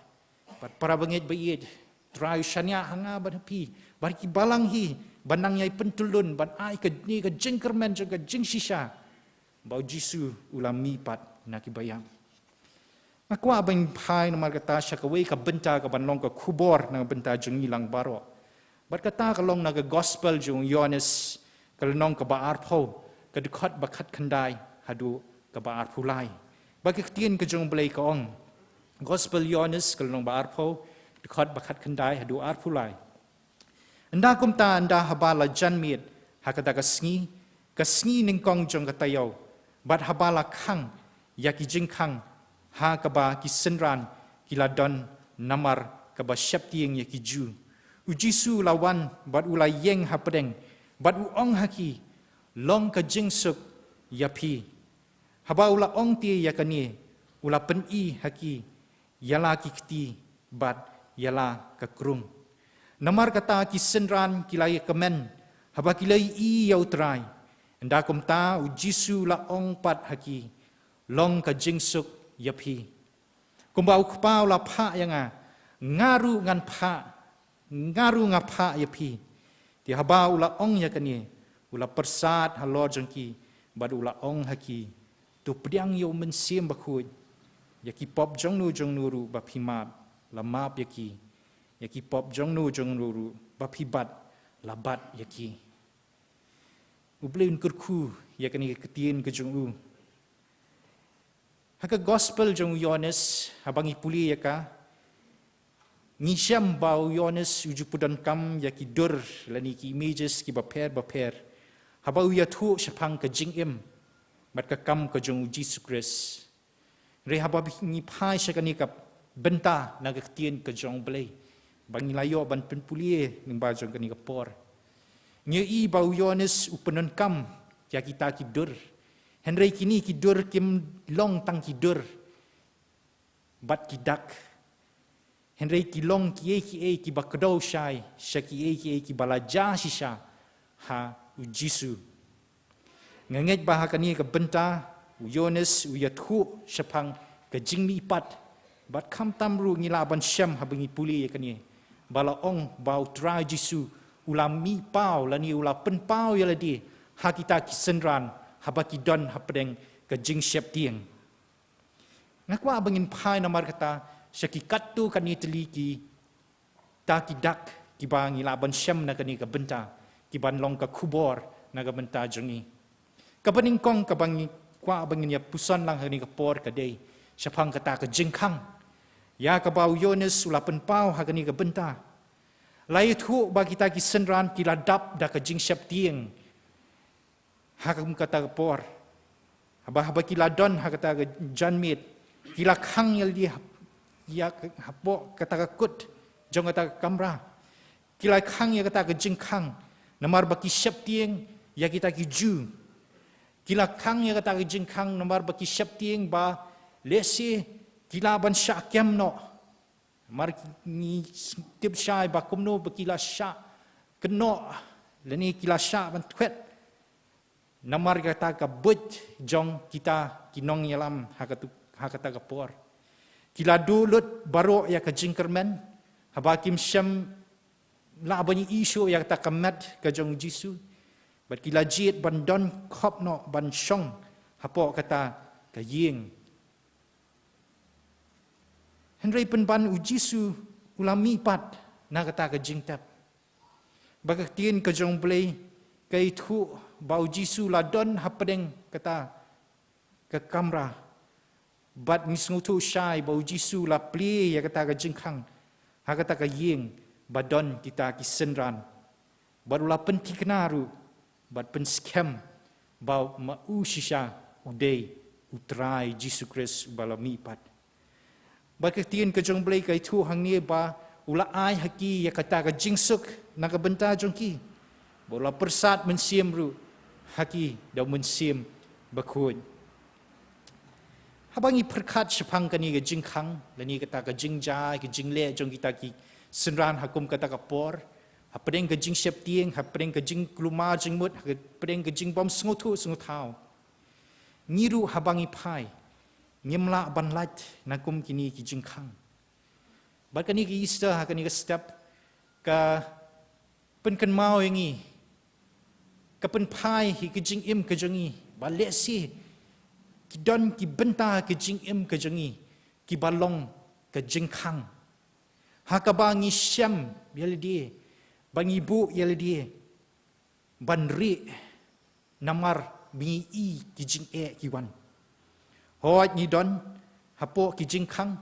Bad para bangeit ba ïeit, Trai u shaniah ha nga bad ha phi bad ki balang hi ban nang ïai pyntyllun, ban ai kane ka jingkyrmen jong ka jingshisha ba U Jisu u la mihpat na kiba ïap. Nga kwah ban phai namar kata sha kawei ka bynta kaban long ka khubor na ka bynta jong ngi lang baroh. Bad kata ka long na ka Gospel jong u Ïoannis, ka lynnong kaba arphew, ka dkhot ba khatkhyndai haduh kaba arphew lai. Bad ka ktien ka jong U Blei ka ong, Gospel Ïoannis, ka lynnong ba arphew, dkhot ba khatkhyndai haduh arphew lai. Ynda kumta, ynda haba la jan miet ha kata ka sngi, ka sngi nyngkong jong ka taïew, bad haba la khang ïa ki jingkhang ha kaba ki synran ki la don namar kaba sheptieng ïa ki Jiw, U Jisu u la wan bad u la ïeng hapdeng, bad u ong ha ki, "Long ka jingsuk ïa phi." Haba u la ong te ïa kane, u la pyni ha ki ïa la ki kti bad ïa la ka krung. Namar kata ki synran ki la ïakmen haba ki la ïohi ïa U Trai. Ynda kumta U Jisu u la ong pat ha ki, "Long ka jingsuk ïa phi. Kumba U Kpa u la phah ïa nga, nga ruh ngan phah, nga ruh nga phah ïa phi." Te haba u la ong ïa kane, u la pyrsad halor jong ki, bad u la ong ha ki, to pdiang ïa u Mynsiem Bakhuid, ïa ki pop jongno jongno ruh ba phi map, la map ïa ki, ïa ki pop jongno jongno ruh ba phi bat, la bat ïa ki. U Blei un kyrkhu ïa kane ka ktien ka jong u. Ha ka gospel jong u Ïoannis, haba ngi pule ïa ka, ngi shem ba u Ïoannis u ju pyndonkam ïa ki dur, lane ki images kiba pher bapher, haba u ïathuh shaphang ka jingim bad ka kam ka jong u Jisu Khrist. Hynrei haba ngi phai sha kane ka bynta na ka ktien ka jong u Blei, ba ngi la ïoh ban pynpule lyngba jong kane ka por, ngi ïohi ba u Ïoannis u pyndonkam ïa kita ki dur. Hynrei kine ki dur kim long tang ki dur bad ki dak. Hynrei ki long kiei kiei kiba kdew shai sha kiei kiei kiba la jia shisha ha u Jisu. Nga ngeit ba ha kane ka bynta u Ïoannis u ïathuh shaphang ka jingmihpat, bad khamtam ruh ngi lah ban shem haba ngi pule ïa kane, ba la ong ba u Trai Jisu u la mihpaw lane u la pynpaw ïa lade ha kita ki synran haba ki don hapdeng ka jingsheptieng. Nga kwah ba ngin phai namar kata sha ki katto katne tylli kita ki dak kiba ngi lah ban shem na kane ka bynta, kiban long ka khubor na ka bynta jong ngi. Kaba nyngkong kaba ngi kwah ba ngin ïa puson lang ha kane ka por ka dei shaphang kata ka jingkhang ïa kaba u Ïoannis u la pynpaw ha kane ka bynta. La ïathuh ba kita ki synran ki la dap da ka jingsheptieng ha kum kata ka por. Haba, haba ki la don ha kata ka janmiet, ki la khang ïa lade ha, ïa ka, hapoh kata ka kut jong kata ka kamra. Ki la khang ïa kata ka jingkhang namar ba ki sheptieng ïa kita ki Jiw. Ki la khang ïa kata ka jingkhang namar ba ki sheptieng ba lehse ki lah ban shah kem noh. Namar ngi tip shai ba kumno ba ki la shah kynnoh lane ki la shah ban thwet namar kata ka buit jong kita ki nongïalam ha katu, ha kata ka por. Ki la duh lut baroh ïa ka jingkyrmen, haba kim shym lah ban ïohi shuh ïa kata ka met ka jong u Jisu. Bad ki la jied ban don khop noh ban shong hapoh kata ka ïing. Hynrei pynban u Jisu u la mihpat na kata ka jingtep. Ba ka ktien ka jong u Blei ka ïathuh ba u Jisu u la don hapdeng kata ka kamra. Bad ngi sngewthuh shai ba u Jisu u la plie ïa kata ka jingkhang ha kata ka ïing ba don kita ki synran. Bad u la pynthikna ruh bad pynskhem ba ma u shisha u dei u Trai Jisu Khrist uba la mihpat. Bad ka ktien ka jong u Blei ka ïathuh hangne ba u la ai ha ki ïa kata ka jingsuk na ka bynta jong ki. Ba u la pyrsad mynsiem ruh ha ki da u Mynsiem Bakhuid. Haba ngi pyrkhat shaphang kane ka jingkhang lane kata ka jingjia ka jingleh jong kita ki synran ha kum kata ka por, hapdeng ka jingsheptieng, hapdeng ka jingkulmar jingmut, hapdeng ka jingbym sngewthuh sngewthaw, ngi ruh haba ngi phai ngim lah ban lait na kum kine ki jingkhang. Bad kane ka Easter ha kane ka step ka pynkynmaw ïa ngi, ka pynphai ïa ka jingim ka jong ngi ba lehse ki don ki bynta ka jingim ka jong ngi kiba long ka jingkhang, ha kaba ngi shem ïa lade, ba ngi buh ïa lade ban rieh namar ba ngi i ki jingeh ki wan. Hooid, ngi don hapoh ki jingkhang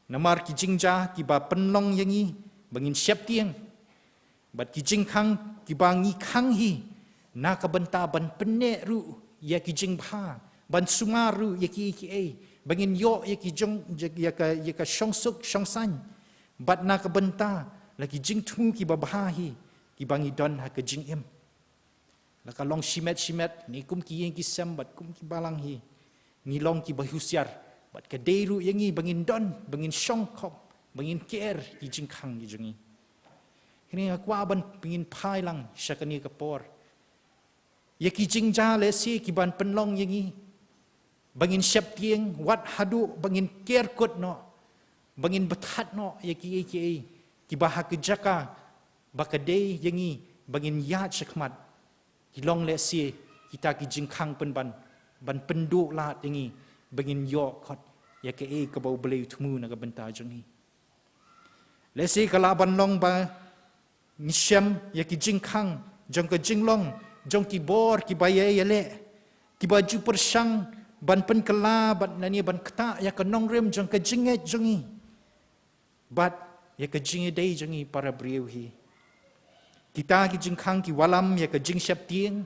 namar ki jingjia kiba pynlong ïa ngi ba ngin sheptieng. Bad ki jingkhang kiba ngi khang hi na ka bynta ban pynneh ruh ïa ki jingbha, ban sumar ruh ïa kiei kiei, ba ngin ïoh ïa ki jong, ïa ka, ïa ka shongsuk shongsaiñ. Bad na ka bynta la ki jingthmu kiba bha hi kiba ngi don ha ka jingim. La ka long shimet shimet ne kum ki ïing ki sem bad kum ki balang hi, ngi long kiba husiar. Bad ka dei ruh ïa ngi ba ngin don, ba ngin shong khop, ba ngin ker ki jingkhang ki jong ngi. Kine nga kwah ban ngin phai lang sha kane ka por. Ïa ki jingjia lehse kiban pynlong ïa ngi ba ngin sheptieng, wat haduh ba ngin ker kut noh, ba ngin bthat noh ïa kiei kiei kiba ha ka jaka ba ka dei ïa ngi ba ngin ïaid shakhmat, ki long lehse kita ki jingkhang pynban ban pynduh lad ïa ngi ba ngin ïoh khot ïa kaei kaba U Blei u thmu na ka bynta jong ngi. Lehse ka lah ban long ba ngi shem ïa ki jingkhang jong ka jinglong jong ki bor kiba ïa ïaleh, kiba ju pyrshang ban pynkylla bad lane ban ktah ïa ka nongrim jong ka jingngeit jong ngi bad ïa ka jingïadei jong ngi para briew hi. Kita ki jingkhang ki wallam ïa ka jingsheptieng,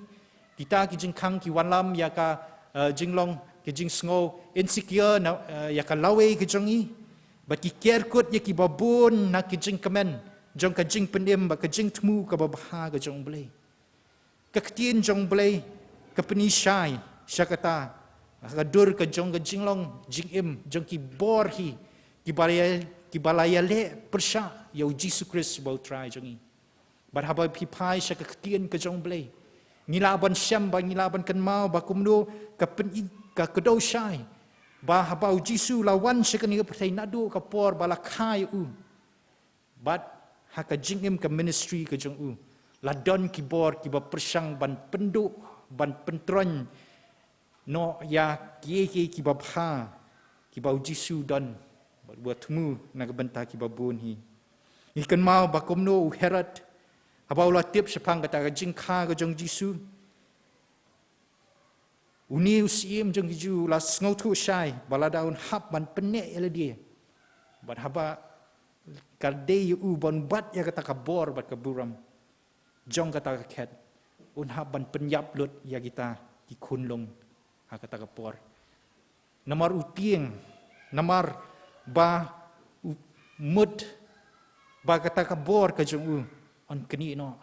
kita ki jingkhang ki wallam ïa ka, eh, jinglong, ka jingsngew insecure na, eh, ïa ka lawei ka jong ngi. Bad ki ker kut ïa kiba bun na ka jingkmen jong ka jingpynim bad ka jingthmu kaba bha ka jong U Blei. Ka ktien jong U Blei ka pynshai sha kata ha ka dur ka jong ka jinglong jingim jong ki bor hi kiba la ïa, kiba la ïaleh pyrshah ïa U Jisu Khrist ba U Trai jong ngi. Bad haba phi phai sha ka ktien ka jong U Blei, ngi lah ban shem bad ngi lah ban kynmaw ba kumno ka pyn, ka kdew shai ba haba U Jisu u la wan sha kane ka pyrthei naduh ka por ba la kha ïa u. Bad ha ka jingim ka ministry ka jong u la don ki bor kiba pyrshang ban pynduh, ban pyntroiñ noh ïa kiei kiei kiba bha kiba U Jisu u don bad u thmu na ka bynta kiba bun hi. Ngi kynmaw ba kumno u Herod, haba u la tip shaphang kata ka jingkha ka jong U Jisu, une u syiem jong ki Jiw u la sngewthuh shai ba lada un hap ban pynneh ïa lade, bad haba ka dei ïa u ban bat ïa kata ka bor bad ka burom jong kata ka khet, un hap ban pynïap lut ïa kita ki khunlung ha kata ka por. Namar u tieng, namar ba u mut ba kata ka bor ka jong u yn knieh noh.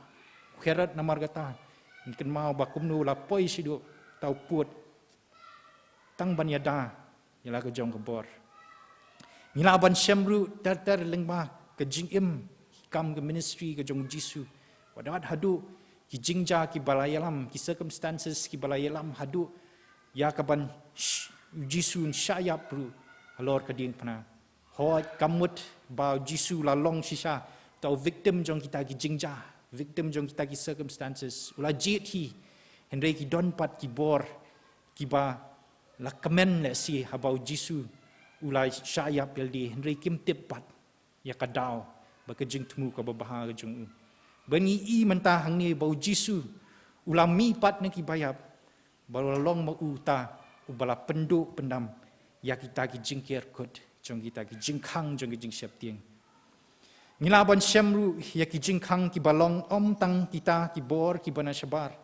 U Herod namar kata, ngi kynmaw ba kumno u la poi shaduh uta u pud tang ban ïada ïa la ka jong ka bor. Ngi lah ban shem ruh ter ter lyngba ka jingim kam ka ministry ka jong U Jisu. Wat wat haduh ki jingjia kiba la ïalam, ki circumstances kiba la ïalam haduh ïa kaban sh-, U Jisu un shah ïap ruh halor ka diengphna. Hooid, ka mut ba U Jisu u la long shisha uta u victim jong kita ki jingjia, victim jong kita ki circumstances. U la jied hi, hynrei ki don pat ki bor kiba la kmen lehse haba U Jisu u la shah ïap ïa lade, hynrei kim tip pat ïa ka daw bad ka jingthmu kaba bha ka jong u. Ba ngi i mynta hangne ba U Jisu u la mih pat na kiba ïap, ba u la long ma uta uba la pynduh pyndam ïa kita ki jingker kut jong kita ki jingkhang jong ki jingsheptieng. Ngi lah ban shem ruh ïa ki jingkhang kiba long ym tang kita ki bor kiba na shabar.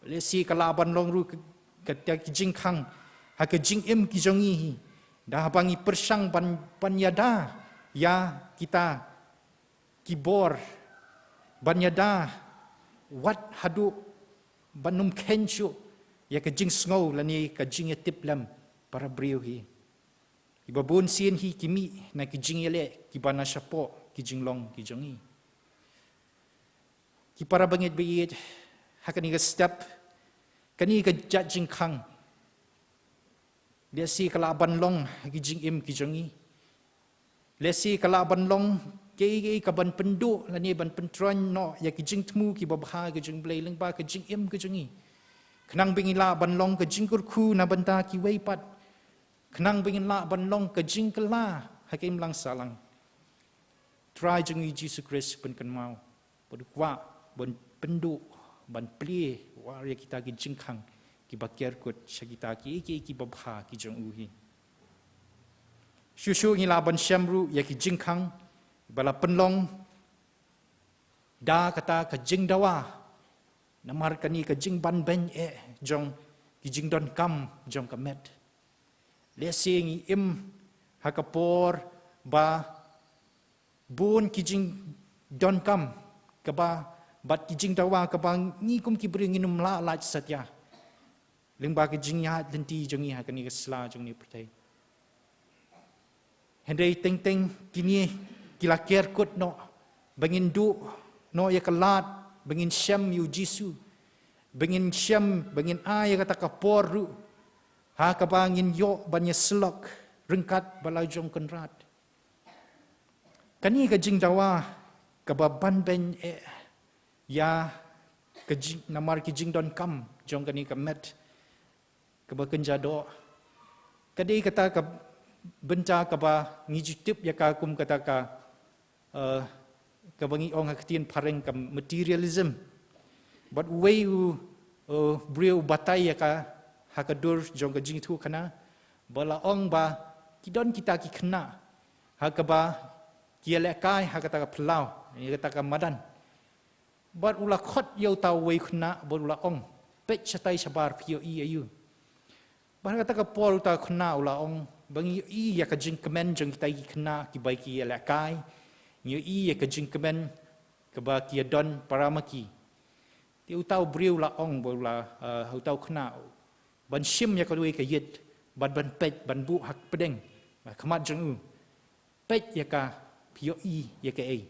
Lehse ka lah ban long ruh ka, kata ki jingkhang ha ka jingim ki jong ngi hi, da haba ngi pyrshang ban, ban ïada ïa kita ki bor, ban ïada wat haduh ban ym kheiñ shuh ïa ka jingsngew lane ka jingïatiplem para briew hi. Kiba bun sien hi ki mih na ki jingïaleh kiba na shapoh ki jinglong ki jong ngi. Ki para bangeit ba ïeit, ha kane ka step, kane ka jait jingkhang, lehse ka lah ban long ha ki jingim ki jong ngi. Lehse ka lah ban long kaei kaei kaban pynduh lane ban pyntroiñ noh ïa ki jingthmu kiba bha ki jong U Blei lyngba ka jingim ki jong ngi. Khnang ba ngi lah ban long ka jingkyrkhu na bynta kiwei pat. Khnang ba ngi lah ban long ka jingkylla ha ka imlang sahlang. Trai jong ngi Jisu Khrist u pynkynmaw, bad u kwah ban pynduh, ban plie, wat ïa kita ki jingkhang kiba ker kut sha kita kiei kiei kiba bha ki jong u hi. Shuh shuh ngi lah ban shem ruh ïa ki jingkhang ba la pynlong da kata ka jingdawa, namar kane ka jingbanbeiñ eh jong ki jingdonkam jong ka met. Lehse ngi im ha ka por ba bun ki jingdonkam kaba, bad ki jingdawa kaba ngi kum ki briew ngin ym lah lait satia lyngba ki jingïaid lynti jong ngi ha kane ka sla jong kane ka pyrthei. Hynrei teng teng kine ki la ker kut noh ba ngin duh noh ïa ka lad, ba ngin shem ïa u Jisu, ba ngin shem, ba ngin ai ïa kata ka por ruh ha kaba ngin ïoh ban ïasyllok ryngkat bad la u jong Kynrad. Kane ka jingdawa kaba banbeiñ eh ïa Ka jing, namar ki jingdonkam jong kane ka met kaba kynja doh. Ka dei kata ka bynta kaba ngi ju tip ïa ka kum kata ka, eh, kaba ngi ong ha ka ktien phareng ka materialism. Bad uwei u, eh, briew u batai ïa ka ha ka dur jong ka jingïathuhkhana ba la ong ba ki don kita ki khynnah ha kaba ki ïalehkai ha kata ka phyllaw, ïa kata ka madan. Bad u la khot ïa uta uwei u khynnah bad u la ong, peit shatai shabar phi ïohi aïu. Bad ha kata ka por uta u khynnah u la ong ba ngi ïohi ïa ka jingkmen jong kitai ki khynnah kiba ki ïalehkai. Ngi ïohi ïa ka jingkmen kaba ki ïadon para ma ki. Te uta u briew u la ong bad u la, eh, uta u khynnah ban shim ïa kawei ka ïit bad ban peit ban buh ha pdeng, ha khmat jong u. Peit ïa ka, phi ïohi ïa kaei.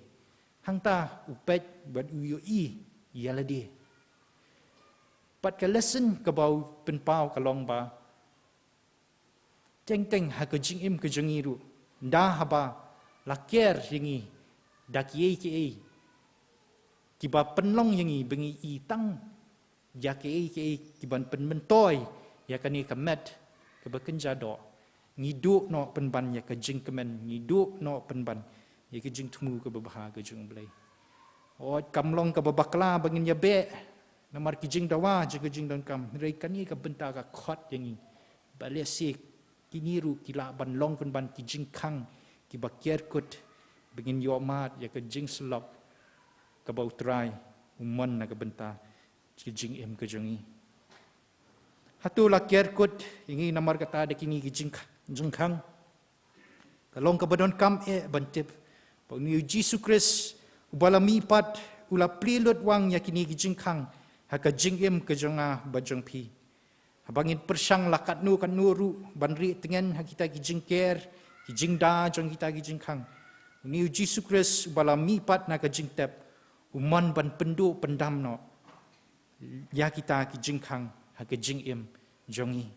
Hangta u peit bad u ïohi ïa lade. Bad ka lesson kaba u pynpaw ka long ba teng teng ha ka jingim ka jong ngi ruh, ynda haba la ker ïa ngi da kiei kiei kiba pynlong ïa ngi ba ngi i tang ïa kiei kiei kiban pynmyntoi ïa kane ka met kaba kynja doh, ngi duh noh pynban ïa ka jingkmen, ngi duh noh pynban ïa ka jingthmu kaba bha ka jong U Blei. Oi, kam long kaba bakla ba ngin ïabeh namar ki jingdawa jong ka jingdonkam, hynrei kane ka bynta ka khot ïa ngi ba lehse kine ruh ki lah ban long pynban ki jingkhang kiba ker kut ba ngin ïohmad ïa ka jingsyllok kaba U Trai u mon na ka bynta ka jingim ka jong ngi. Hato la ker kut ïa ngi namar kata da kine ki jingkh-, jingkhang? Ka long kaba donkam eh ban tip ba une U Jisu Khrist uba la mihpat u la plie lut wang ïa kine ki jingkhang ha ka jingim ka jong nga bad jong phi. Haba ngin pyrshang la katno katno ruh ban rieh tngen ha kita ki jingker, ki jingda jong kita ki jingkhang, une U Jisu Khrist uba la mihpat na ka jingtep u mon ban pynduh pyndam noh ïa kita ki jingkhang ha ka jingim jong ngi.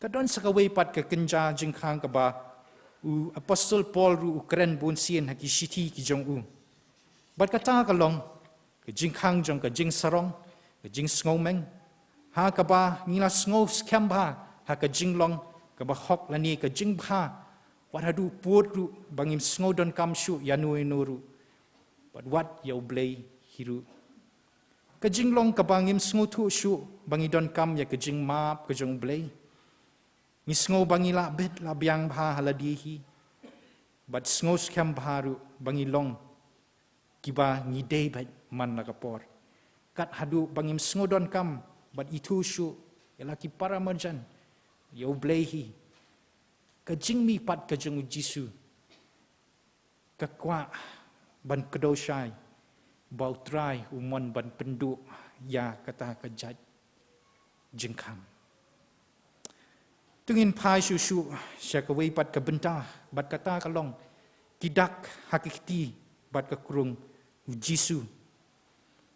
Ka don sa kawei pat ka kynja jingkhang kaba u Apostol Paul ruh u kren bunsien ha ki shithi ki jong u. Bad kata ka long ka jingkhang jong ka jingsarong, ka jingsngewmeng, ha kaba ngi la sngew skhem bha ha ka jinglong kaba hok lane ka jingbha, wat haduh pud ruh ba ngim sngew donkam shuh ïano ïano ruh, bad wat ïa U Blei hi ruh. Ka jinglong kaba ngim sngewthuh shuh ba ngi donkam ïa ka jingmap ka jong U Blei. Ngi sngew ba ngi lah bit lah biang bha ha lade hi, bad sngew skhem bha ruh ba ngi long kiba ngi dei beit man la ka por. Kat haduh ba ngim sngew donkam bad ithuh shuh ïa la ki para marjan, ïa U Blei hi. Ka jingmihpat ka jong U Jisu ka kwah ban kdew shai ba U Trai u mon ban pynduh ïa kata ka jait jingkhang. To ngin phai shuh shuh sha kawei pat ka bynta, bad kata ka long ki dak ha ka kti bad ka krung U Jisu.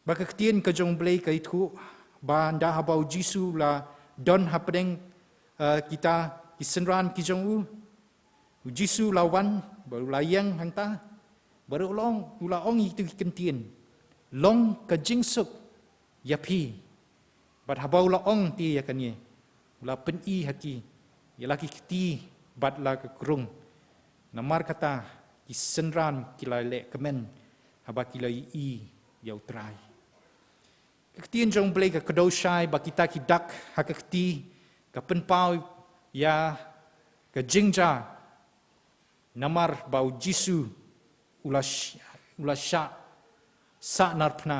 Ba ka ktien ka jong U Blei ka ïathuh ba ynda haba U Jisu u la don hapdeng, eh, kita ki synran ki jong u, U Jisu u la wan bad u la ïeng hangta bad u la ong, u la ong ïa kito ki kyntien, long ka jingsuk ïa phi. Bad haba u la ong te ïa kane, u la pyni ha ki ïa la ki kti bad la ka krung. Namar kata ki synran ki la leh kmen haba ki la ïohi ïa U Trai. Ka ktien jong U Blei ka kdew shai ba kita ki dak ha ka kti ka pynpaw ïa ka jingjia namar ba U Jisu u la sh-, u la shah sahnarphna.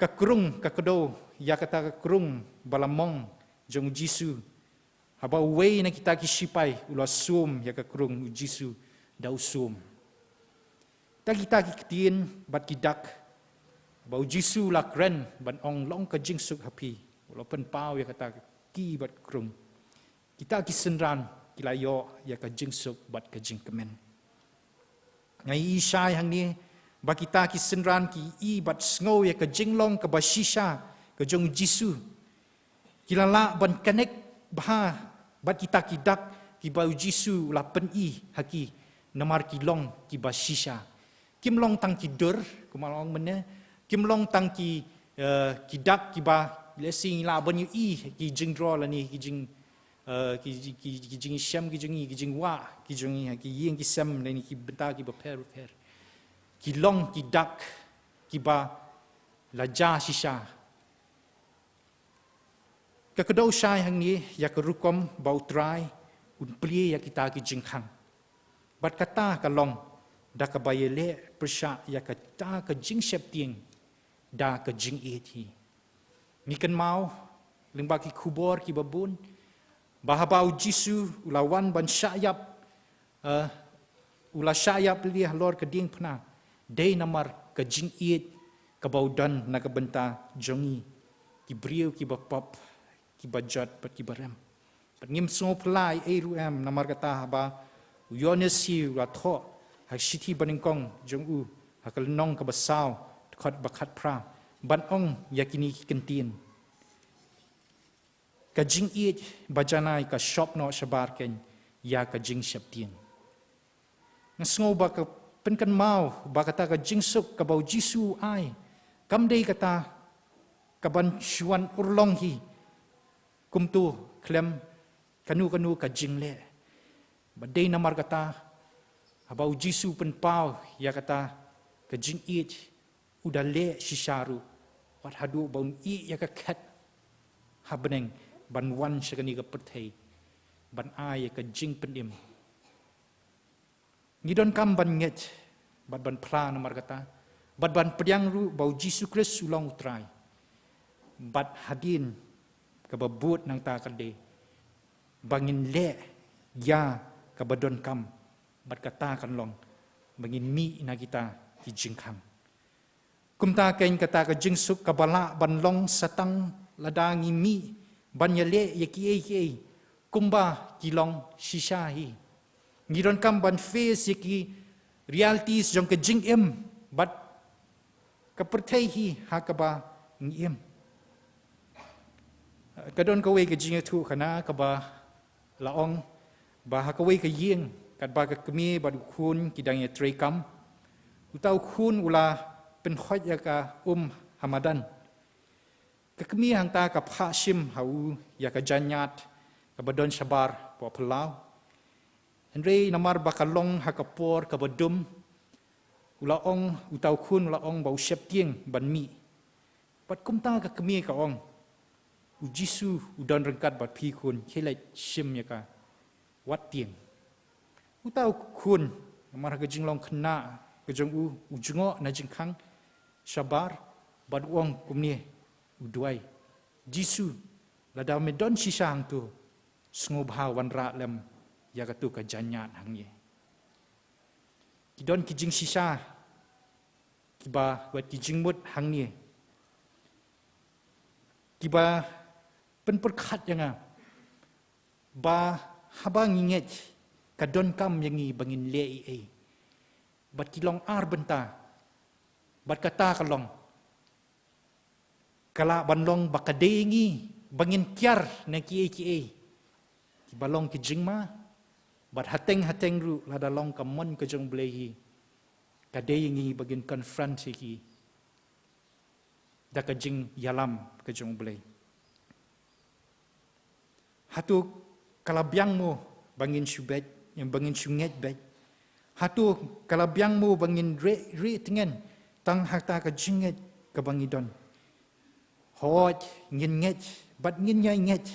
Ka krung ka kdew ïa kata ka krung ba la mong jong U Jisu. Haba uwei na kita ki sipai u la sum ïa ka krung U Jisu da u sum. Ta kita ki ktien bad ki dak ba U Jisu u la kren ban ong long ka jingsuk ha phi, u la pynpaw ïa kata ka kti bad ka krung. Kita ki synran ki la ïoh ïa ka jingsuk bad ka jingkmen. Nga i shai hangne ba kita ki synran ki i bad sngew ïa ka jinglong kaba shisha ka jong U Jisu. Ki la lah ban connect bha bad kita ki dak kiba U Jisu u la pyni ha ki, namar ki long kiba shisha. Kim long tang ki dur, kumba la ong mynne, Kim long tang ki, eh, ki dak kiba, let's say, ngi lah ban ïohi ki jingdro lane ki jing, eh, ki, ki, ki jingshem ki jong ngi, ki jingwah ki jong ngi ha ki ïing ki sem lane ki bynta kiba pher pher. Ki long ki dak kiba la jia shisha. Ka kdew shai hangne ïa ka rukom ba U Trai un plie ïa kita ki jingkhang. Bad kata ka long da kaba ïaleh pyrshah ïa kata ka jingsheptieng da ka jingïeit hi. Ngi kynmaw lyngba ki khubor kiba bun ba haba U Jisu u la wan ban shah ïap, eh, u la shah ïap lei halor ka diengphna, dei namar ka jingïeit kaba u don na ka bynta jong ngi, ki briew kiba pop, kiba jot bad kiba rem. Bad ngim sngewphylla ei ei ruh em, namar kata haba u Ïoannis hi u la thoh ha ka shithi banyngkong jong u, ha ka lynnong kaba saw, dkhot ba khatphra, ban ong ïa kine ki kyntien: Ka jingïeit ba janai ka shop noh shabar kein ïa ka jingsheptieng. Nga sngew ba ka pynkynmaw ba kata ka jingsuk kaba U Jisu u ai, kam dei kata kaban shu wan urlong hi kumto khlem kano kano ka jingleh. Bad dei namar kata, haba U Jisu u pynpaw ïa kata ka jingïeit, u da leh shisha ruh, wat haduh ba un ïeh ïa ka khet ha bneng ban wan sha kane ka pyrthei ban ai ïa ka jingpynim. Ngi donkam ban ngeit bad ban phla namar kata, bad ban pdiang ruh ba U Jisu Khrist u long U Trai. Bad hadien kaba bud nangta ka dei ba ngin leh ïa kaba donkam, bad kata kan long ba ngin mih na kita ki jingkhang. Kumta kein kata ka jingsuk kaba lah ban long sa tang lada ngi mih ban ïaleh ïa kiei kiei kumba ki long shisha hi. Ngi donkam ban face ïa ki realities jong ka jingim bad ka pyrthei hi ha kaba ngi im. Ka don kawei ka jingïathuhkhana kaba la ong ba ha kawei ka ïing katba ka kmie bad u khun ki dang ïatrei kam, uta u khun u la pynhoit ïa ka um ha madan. Ka kmie hangta ka phah shim ha u ïa ka jaiñiat kaba don shabar poh phyllaw. Hynrei namar ba ka long ha ka por kaba dum, u la ong, uta u khun u la ong ba u sheptieng ban mih. Bad kumta ka kmie ka ong, U Jisu u don ryngkat bad phi khun, khie leit shim ïa ka, wat tieng. Uta u khun, namar ha ka jinglong khynnah ka jong u, u jngoh na jingkhang shabar, bad u ong kumne, u duwai: Jisu, lada me don shisha hangto, sngewbha wanrah lem ïa kato ka jaiñiat hangne. Ki don ki jingshisha kiba, wat ki jingmut hangne kiba pynpyrkhat ïa nga ba haba ngi ngeit, ka donkam ïa ngi ba ngin leh ei ei. Bad ki long ar bynta. Bad kata ka long, ka lah ban long ba ka dei ïa ngi ba ngin kiar na kiei kiei kiba long ki jingma. Bad hateng hateng ruh lada long ka mon ka jong U Blei hi, ka dei ïa ngi ba ngin confront ïa ki da ka jingïalam ka jong U Blei. Hato ka la biang mo ba ngin shu beit, ba ngin shu ngeit beit? Hato ka la biang mo ba ngin rieh, rieh tngen tang ha kata ka jingngeit kaba ngi don? Hooid, ngin ngeit bad ngin ïai ngeit.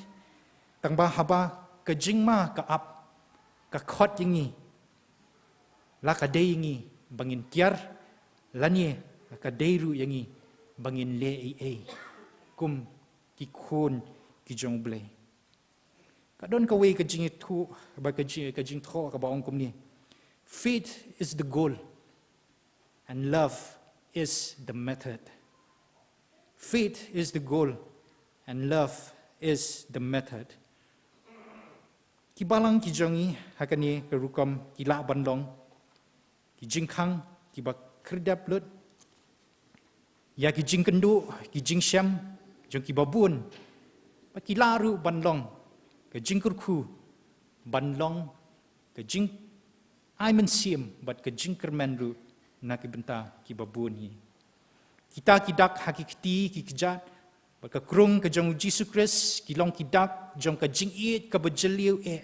Tangba haba ka jingma ka ap, ka khot ïa ngi, la ka dei ïa ngi ba ngin kiar, lane la ka dei ruh ïa ngi ba ngin leh ei ei kum ki khun ki jong U Blei? Ka don kawei ka jingïathuh, ba ka jing, ka jingthoh kaba ong kumne: Faith is the goal and love is the method. Faith is the goal and love is the method. Ki balang ki jong ngi ha kane ka rukom ki lah ban long ki jingkhang kiba khyrdep lut ïa ki jingkynduh, ki jingshem jong kiba bun. Bad ki lah ruh ban long ka jingkyrkhu, ban long ka jingai mynsiem bad ka jingkyrmen ruh na ki bynta kiba bun hi. Kita ki dak ha ki kti ki kjat bad ka krung ka jong u Jisu Khrist ki long ki dak jong ka jingïeit kaba jylliew eh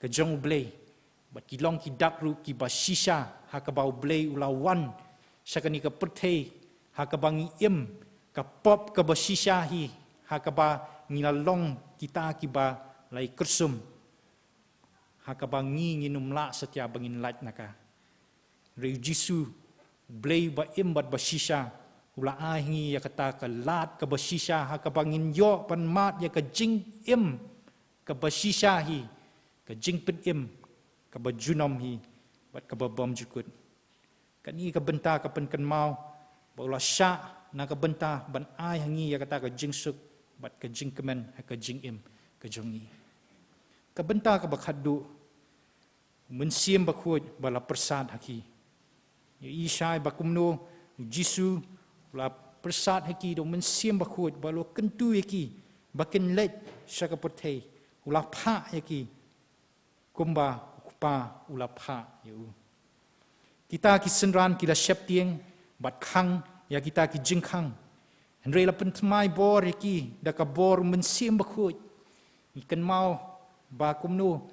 ka jong U Blei, bad ki long ki dak ruh kiba shisha ha kaba U Blei u la wan sha kane ka pyrthei, ha kaba ngi im, ka pop kaba shisha hi ha kaba ngi la long kita kiba la ïakyrsum, ha kaba ngi ngin ym lah satia ba ngin lait na ka. Hynrei U Jisu, U Blei ba im bad ba shisha, u la ai ha ngi ïa kata ka lad kaba shisha ha kaba ngin ïoh ban mad ïa ka jingim kaba shisha hi, ka jingpynim kaba junom hi bad kaba bymjukut. Kane ka bynta ka pynkynmaw ba u la shah na ka bynta ban ai ha ngi ïa kata ka jingsuk bad ka jingkmen ha ka jingim ka jong ngi. Ka bynta kaba khatduh, U Mynsiem Bakhuid ba la pyrsad ha ki. Ïa i shai ba kumno U Jisu u la pyrsad ha ki da U Mynsiem Bakhuid ba u la kyntu ïa ki ba kin leit sha ka pyrthei, u la phah ïa ki kumba U Kpa u la phah ïa u. Kita ki synran ki la sheptieng bad khang ïa kita ki jingkhang. Hynrei la pynthymmai bor ïa ki da ka bor U Mynsiem Bakhuid. Ngi kynmaw ba kumno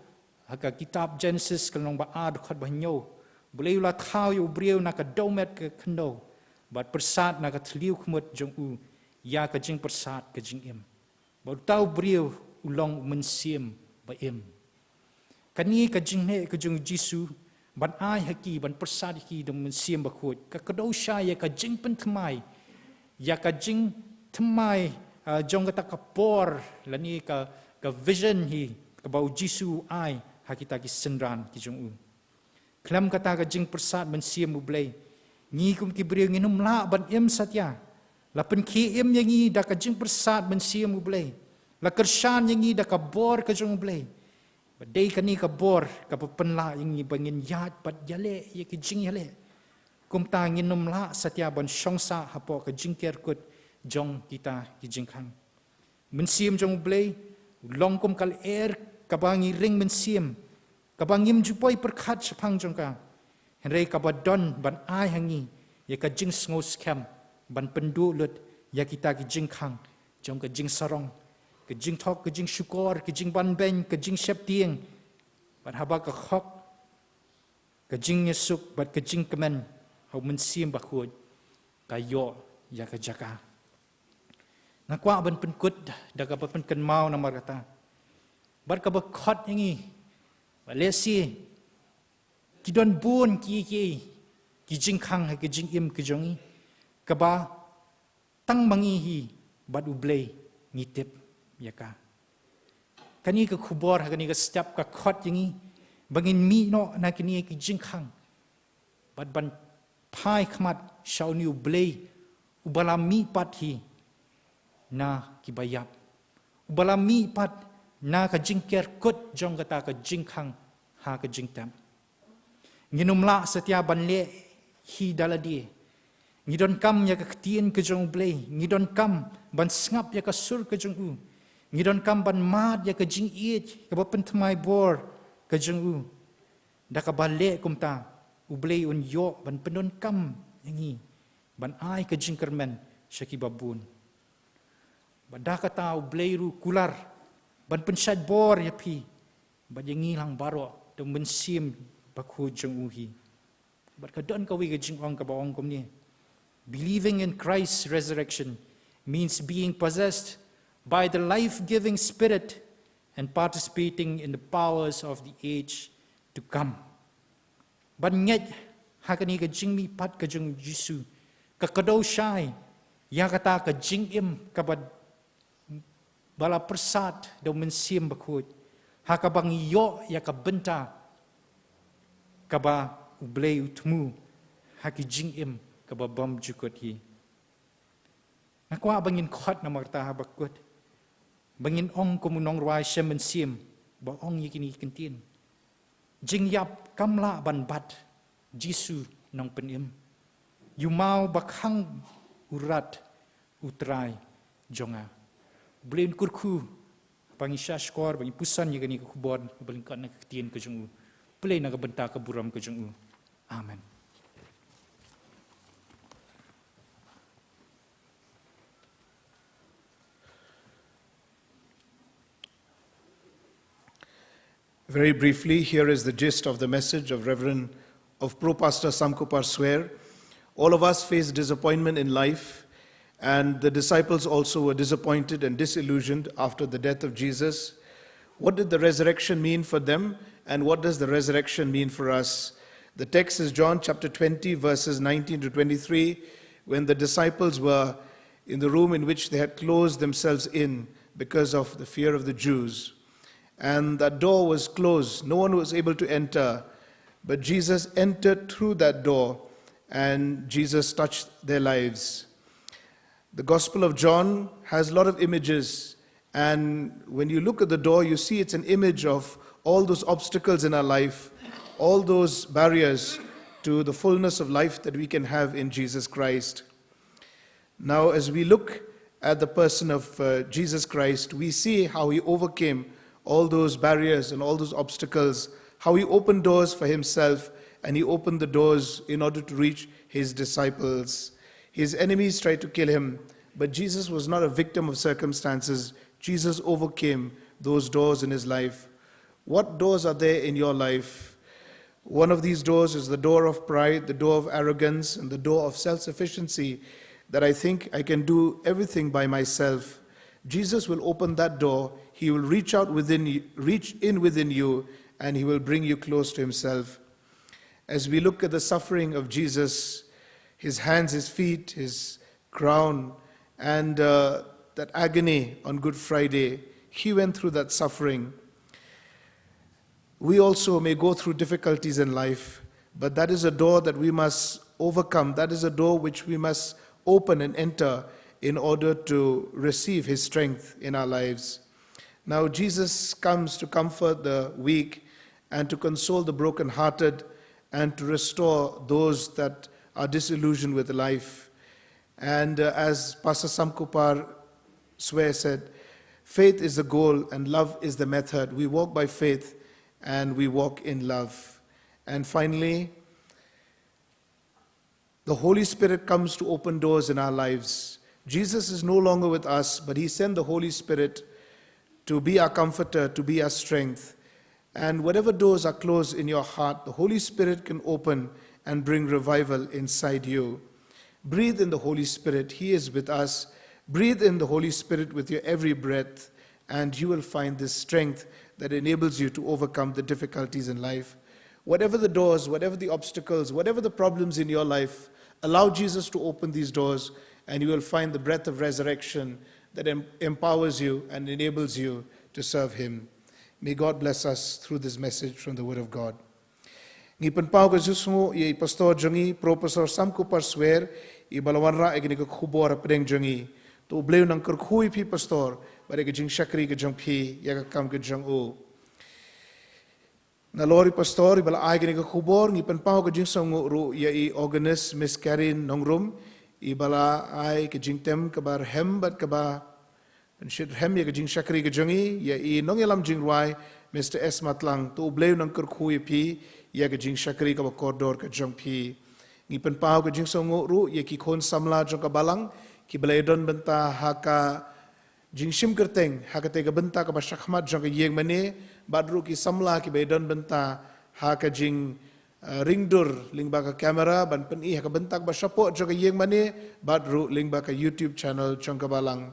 ha ka kitab Genesis ka lynnong ba ar dkhot ba hynñiew, U Blei u la thaw ïa u briew na ka dewmet ka khyndew bad pyrsad na ka thliew khmut jong u ïa ka jingpyrsad ka jingim. Bad uta u briew u long u mynsiem ba im. Kane ka jingneh ka jong U Jisu ban ai ha ki, ban pyrsad ha ki da U Mynsiem Bakhuid, ka kdew shai ïa ka jingpynthymmai, ïa ka jingthymmai, ah, jong kata ka por lane ka, ka vision hi kaba U Jisu u ai ha kita ki synran ki jong u. Khlem kata ka jingpyrsad Mynsiem U Blei, ngi kum ki briew ngin ym lah ban im satia. La pynkhie im ïa ngi da ka jingpyrsad Mynsiem U Blei. La kyrshan ïa ngi da ka bor ka jong U Blei. Ba dei kane ka bor kaba pynlah ïa ngi ba ngin ïaid bad ïaleh ïa ki jingïaleh. Kumta ngin ym lah satia ban shong sah hapoh ka jingker kut jong kita ki jingkhang. Mynsiem jong U Blei u long kum ka lyer kaba ngi ring mynsiem, kaba ngim ju poi pyrkhat shaphang jong ka, hynrei kaba don ban ai ha ngi ïa ka jingsngew skhem ban pynduh lut ïa kita ki jingkhang jong ka jingsarong, ka jingthok, ka jingshukor, ka jingbanbeiñ, ka jingsheptieng, bad haba ka khok, ka jingïasuk bad ka jingkmen ha U Mynsiem Bakhuid ka ïoh ïa ka jaka. Nga kwah ban pynkut da kaba pynkynmaw namar kata, bad kaba khot ïa ngi ba lehse ki don bun ki, ki, ki jingkhang ha ki jingim ki jong ngi kaba tang ma ngi hi bad U Blei ngi tip ïa ka. Kane ka khubor ha kane ka step ka khot ïa ngi ba ngin mih noh na kine ki jingkhang bad ban phai khmat sha une U Blei uba la mihpat hi na kiba ïap, uba la mihpat na ka jingker kut jong kata ka jingkhang ha ka jingtep. Ngin ym lah satia ban leh hi da lade. Ngi donkam ïa ka ktien ka jong U Blei, ngi donkam ban sngap ïa ka sur ka jong u, ngi donkam ban mad ïa ka jingïeit kaba pynthymmai bor ka jong u. Da kaba leh kumta, U Blei un ïoh ban pyndonkam ïa ngi ban ai ka jingkyrmen sha kiba bun. Bad da kata U Blei ruh u kular ban pynshait bor ïa phi bad ïa ngi lang baroh da U Mynsiem Bakhuid jong u hi. Bad ka don kawei ka jingong kaba ong kumne: Believing in Christ's resurrection means being possessed by the life-giving Spirit and participating in the powers of the age to come. Ban ngeit ha kane ka jingmihpat ka jong U Jisu ka kdew shai ïa kata ka jingim kaba, ba la pyrsad da U Mynsiem Bakhuid, ha kaba ngi ïoh ïa ka bynta kaba U Blei u thmu ha ki jingim kaba bymjukut hi. Nga kwah ba ngin khot namar kata haba kut, ba ngin ong kum u nongrwai Shem Mynsiem ba ong ïa kine ki ktien: Jingïap kam lah ban bat, Jisu Nongpynim. Ïa u maw ba khang u rat, U Trai jong nga. U Blei un kyrkhu ba ngin shahshkor, ba ngin puson ïa kane ka khubor, ba lyngkot na ka ktien ka jong u. Pynleit na ka bynta ka burom ka jong u. Amen. Very briefly, here is the gist of the message of Reverend, of Pro Pastor Samkupar Swer. All of us face disappointment in life, and the disciples also were disappointed and disillusioned after the death of Jesus. What did the resurrection mean for them, and what does the resurrection mean for us? The text is John chapter twenty, verses nineteen to twenty-three, when the disciples were in the room in which they had closed themselves in because of the fear of the Jews. And that door was closed. No one was able to enter. But Jesus entered through that door, and Jesus touched their lives. The Gospel of John has a lot of images. And when you look at the door, you see it's an image of all those obstacles in our life, all those barriers to the fullness of life that we can have in Jesus Christ. Now, as we look at the person of, uh, Jesus Christ, we see how he overcame all those barriers and all those obstacles, how he opened doors for himself, and he opened the doors in order to reach his disciples. His enemies tried to kill him, but Jesus was not a victim of circumstances. Jesus overcame those doors in his life. What doors are there in your life? One of these doors is the door of pride, the door of arrogance, and the door of self sufficiency, that I think I can do everything by myself. Jesus will open that door. He will reach out within you, reach in within you, and he will bring you close to himself. As we look at the suffering of Jesus, his hands, his feet, his crown, and, uh, that agony on Good Friday, he went through that suffering. We also may go through difficulties in life, but that is a door that we must overcome. That is a door which we must open and enter in order to receive his strength in our lives. Now, Jesus comes to comfort the weak and to console the brokenhearted and to restore those that are disillusioned with life. And, uh, as Pastor Samkupar Swer said, faith is the goal and love is the method. We walk by faith and we walk in love. And finally, the Holy Spirit comes to open doors in our lives. Jesus is no longer with us, but he sent the Holy Spirit to be our comforter, to be our strength. And whatever doors are closed in your heart, the Holy Spirit can open and bring revival inside you. Breathe in the Holy Spirit. He is with us. Breathe in the Holy Spirit with your every breath, and you will find this strength that enables you to overcome the difficulties in life. Whatever the doors, whatever the obstacles, whatever the problems in your life, allow Jesus to open these doors, and you will find the breath of resurrection that em-, empowers you and enables you to serve him. May God bless us through this message from the Word of God. Ngi pynpaw ka jingsngewnguh ïa i pastor jong ngi, Professor Samkupar Swer, i ba la wanrah ïa kane ka khubor hapdeng jong ngi. To U Blei un nang kyrkhu ïa phi pastor, bad ïa ka jingshakri ka jong phi ïa ka kam ka jong u. Nalor i pastor i ba la ai kane ka khubor, ngi pynpaw ka jingsngewnguh ruh ïa i organist Miss Karen Nongrum, i ba la ai ka jingtem kaba rhem bad kaba pynshitrhem ïa ka jingshakri ka jong ngi, ïa i nongïalam jingrwai Mister S Matlang. To U Blei un nang kyrkhu ïa phi ïa ka jingshakri kaba kordor ka jong phi. Ngi pynpaw ka jingsngewnguh ruh ïa ki khun samla jong ka balang, ki ba la ïadon bynta ha ka jingshim kyrteng ha katei ka bynta kaba shakhmat jong ka ïingmane, bad ruh ki samla ki ba ïadon bynta ha ka jing, eh, ringdur lyngba ka kamera ban pyni ha ka bynta kaba shapoh jong ka ïingmane, bad ruh lyngba ka YouTube channel jong ka balang.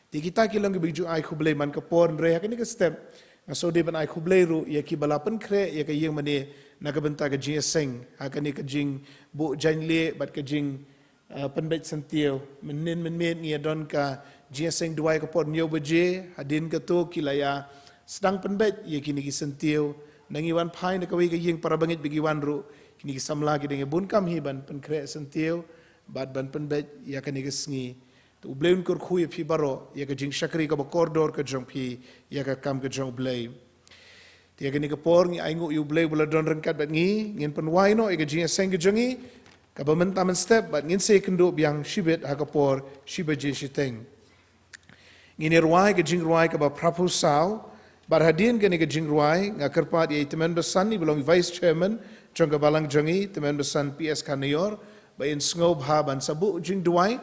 Te kita ki long kiba ju ai khublei. Man ka por hynrei ha kane ka step nga sngewdei ban ai khublei ruh ïa ki ba la pynkhreh ïa ka ïingmane na ka bynta ka jingïaseng ha kane ka jingbuh jaiñlieh bad ka jing, eh, pynbeit syntiew. Mynnin mynmiet ngi ïadon ka jingïaseng duwai ka por hynñiew baje, hadien kato ki la ïa sdang pynbeit ïa kine ki syntiew. Nang ïa wan phai na kawei ka ïing para bangeit ba ki wan ruh, kine ki samla ki dang ïa bun kam hi ban pynkhreh syntiew bad ban pynbeit ïa kane ka sngi. To U Blei un kyrkhu ïa phi baroh ïa ka jingshakri kaba kordor ka jong phi ïa ka kam ka jong U Blei. Te ïa kane ka por ngi ainguh ïa U Blei ba la don ryngkat bad ngi, ngin pynwai noh ïa ka jingïaseng ka jong ngi kaba mynta mynstep, bad ngin sa ïakynduh biang shibit ha ka por shi baje shiteng. Ngin ïa rwai ka jingrwai kaba phraphew saw, bad hadien kane ka jingrwai nga kyrpad ïa i tymmen basan i ba long vice chairman jong ka balang jong ngi, tymmen basan P S Khanayor, ba in sngewbha ban sa buh jingduwai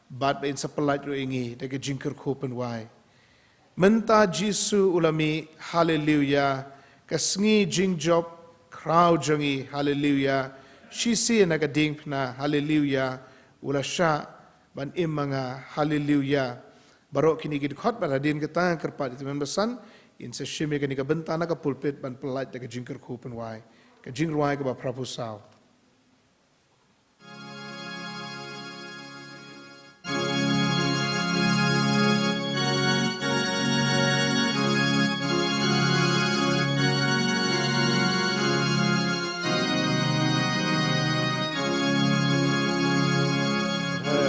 bad ba in sa pyllait ruh ïa ngi da ka jingkyrkhu pynwai. Mynta Jisu u la mih, haleluya. Ka sngi jingjop khraw jong ngi, haleluya. Shisien na ka diengphna, haleluya, u la shah ban im ma nga, haleluya. Baroh kine ki dkhot bad hadien kata, kyrpad ïa i tymmen basan, yn sa shim ïa kane ka bynta na ka pulpit ban pyllait da ka jingkyrkhu pynwai. Ka jingrwai kaba phraphew saw.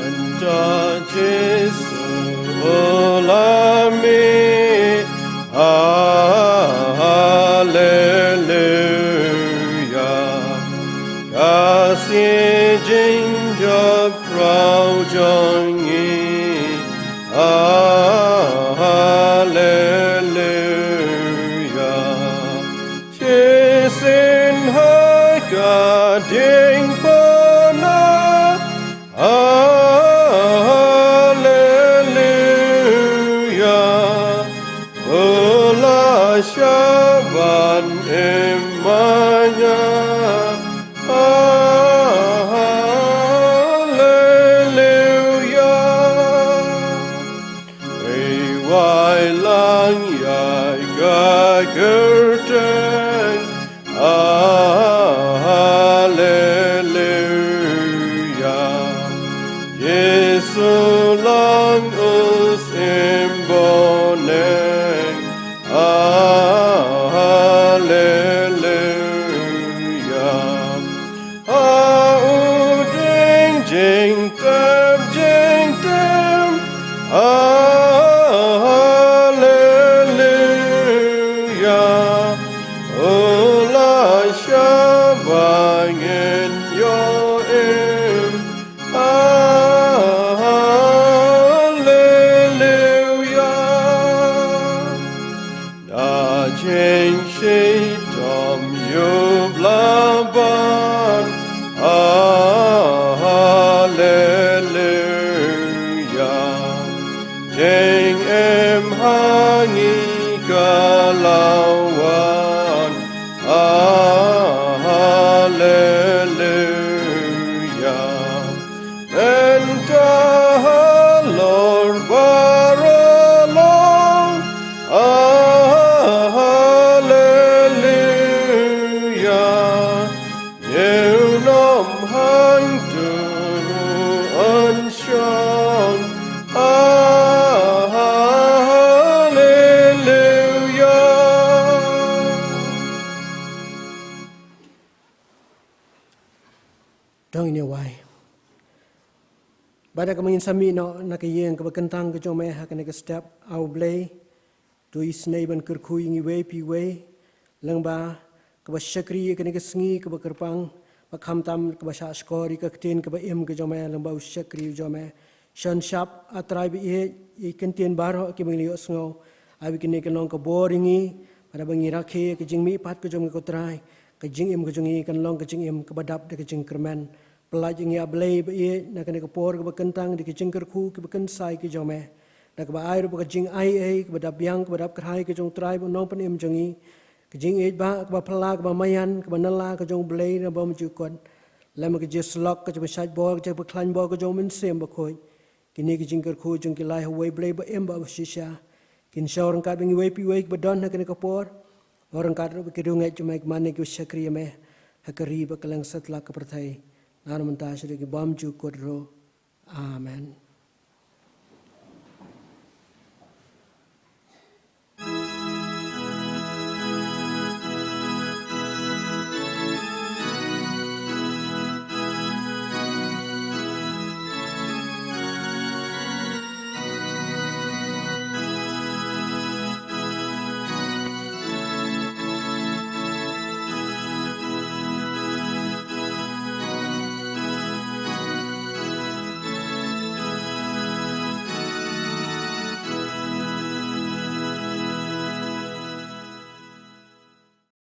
Enta Jisu u la mih, haleluya. Ka sngi jingjop khraw jong ngi, haleluya. Shisien ha ka diengphna, haleluya. U la shah ban im ma nga, haleluya. Ri wai lang ïa ka kyrteng, haleluya. Jisu lang u symboneng, haleluya. Ha u ding jingtep jingtim, haleluya. U la shah ba ngin ïoh im, haleluya. Da jingshitom ïup la ban, haleluya. Jingim ha ngi ka la wan, haleluya. Mynta halor baroh long, haleluya. Junom hangtu ruh yn shong, haleluya. To ngin ïa wai. Bad da kaba ngin sa mih noh na ka ïing kaba kyntang ka jong me ha kane ka step, A U Blei, to isynei ban kyrkhu ïa ngi iwei pa iwei, lyngba kaba shakri ïa kane ka sngi kaba kyrpang, bad khamtam kaba shah shkor ïa ka ktien kaba im ka jong me lyngba u shakri u jong me. Shon shap, A Trai ba ïeit, ïa ki ktien baroh kiba ngi la ïohsngew. Ai ba kane kan long ka bor ïa ngi, bad haba ngi rakhe ïa ka jingmihpat ka jong me ko Trai, ka jingim ka jong ngi kan long ka jingim kaba dap da ka jingkyrmen. Pyllait ïa ngi A Blei ba ïeit na kane ka por kaba kyntang da ka jingkyrkhu kaba kynsai ka jong me. Da kaba ai ruh ba ka jingaiei kaba dap biang kaba dap kyrhai ka jong u Trai bad u Nongpynim jong ngi, ka jingïeit ba kaba phylla kaba maïan kaba nylla ka jong U Blei na bymjukut, lem ka jingsyllok, ka jingpynshait bor, ka jingpynkhlaiñ bor ka jong U Mynsiem Bakhuid. Kine ki jingkyrkhu jong ki lai ha uwei Blei ba im bad ba shisha kin shong ryngkat bad ngi iwei pa iwei kiba don ha kane ka por. Bad ryngkat ruh bad ki riewngeit jong me, ki mane kiba shakri ïa me ha ka ri bad kylleng satlak ka pyrthei, naduh mynta shaduh ki bymjukut ruh. Amen.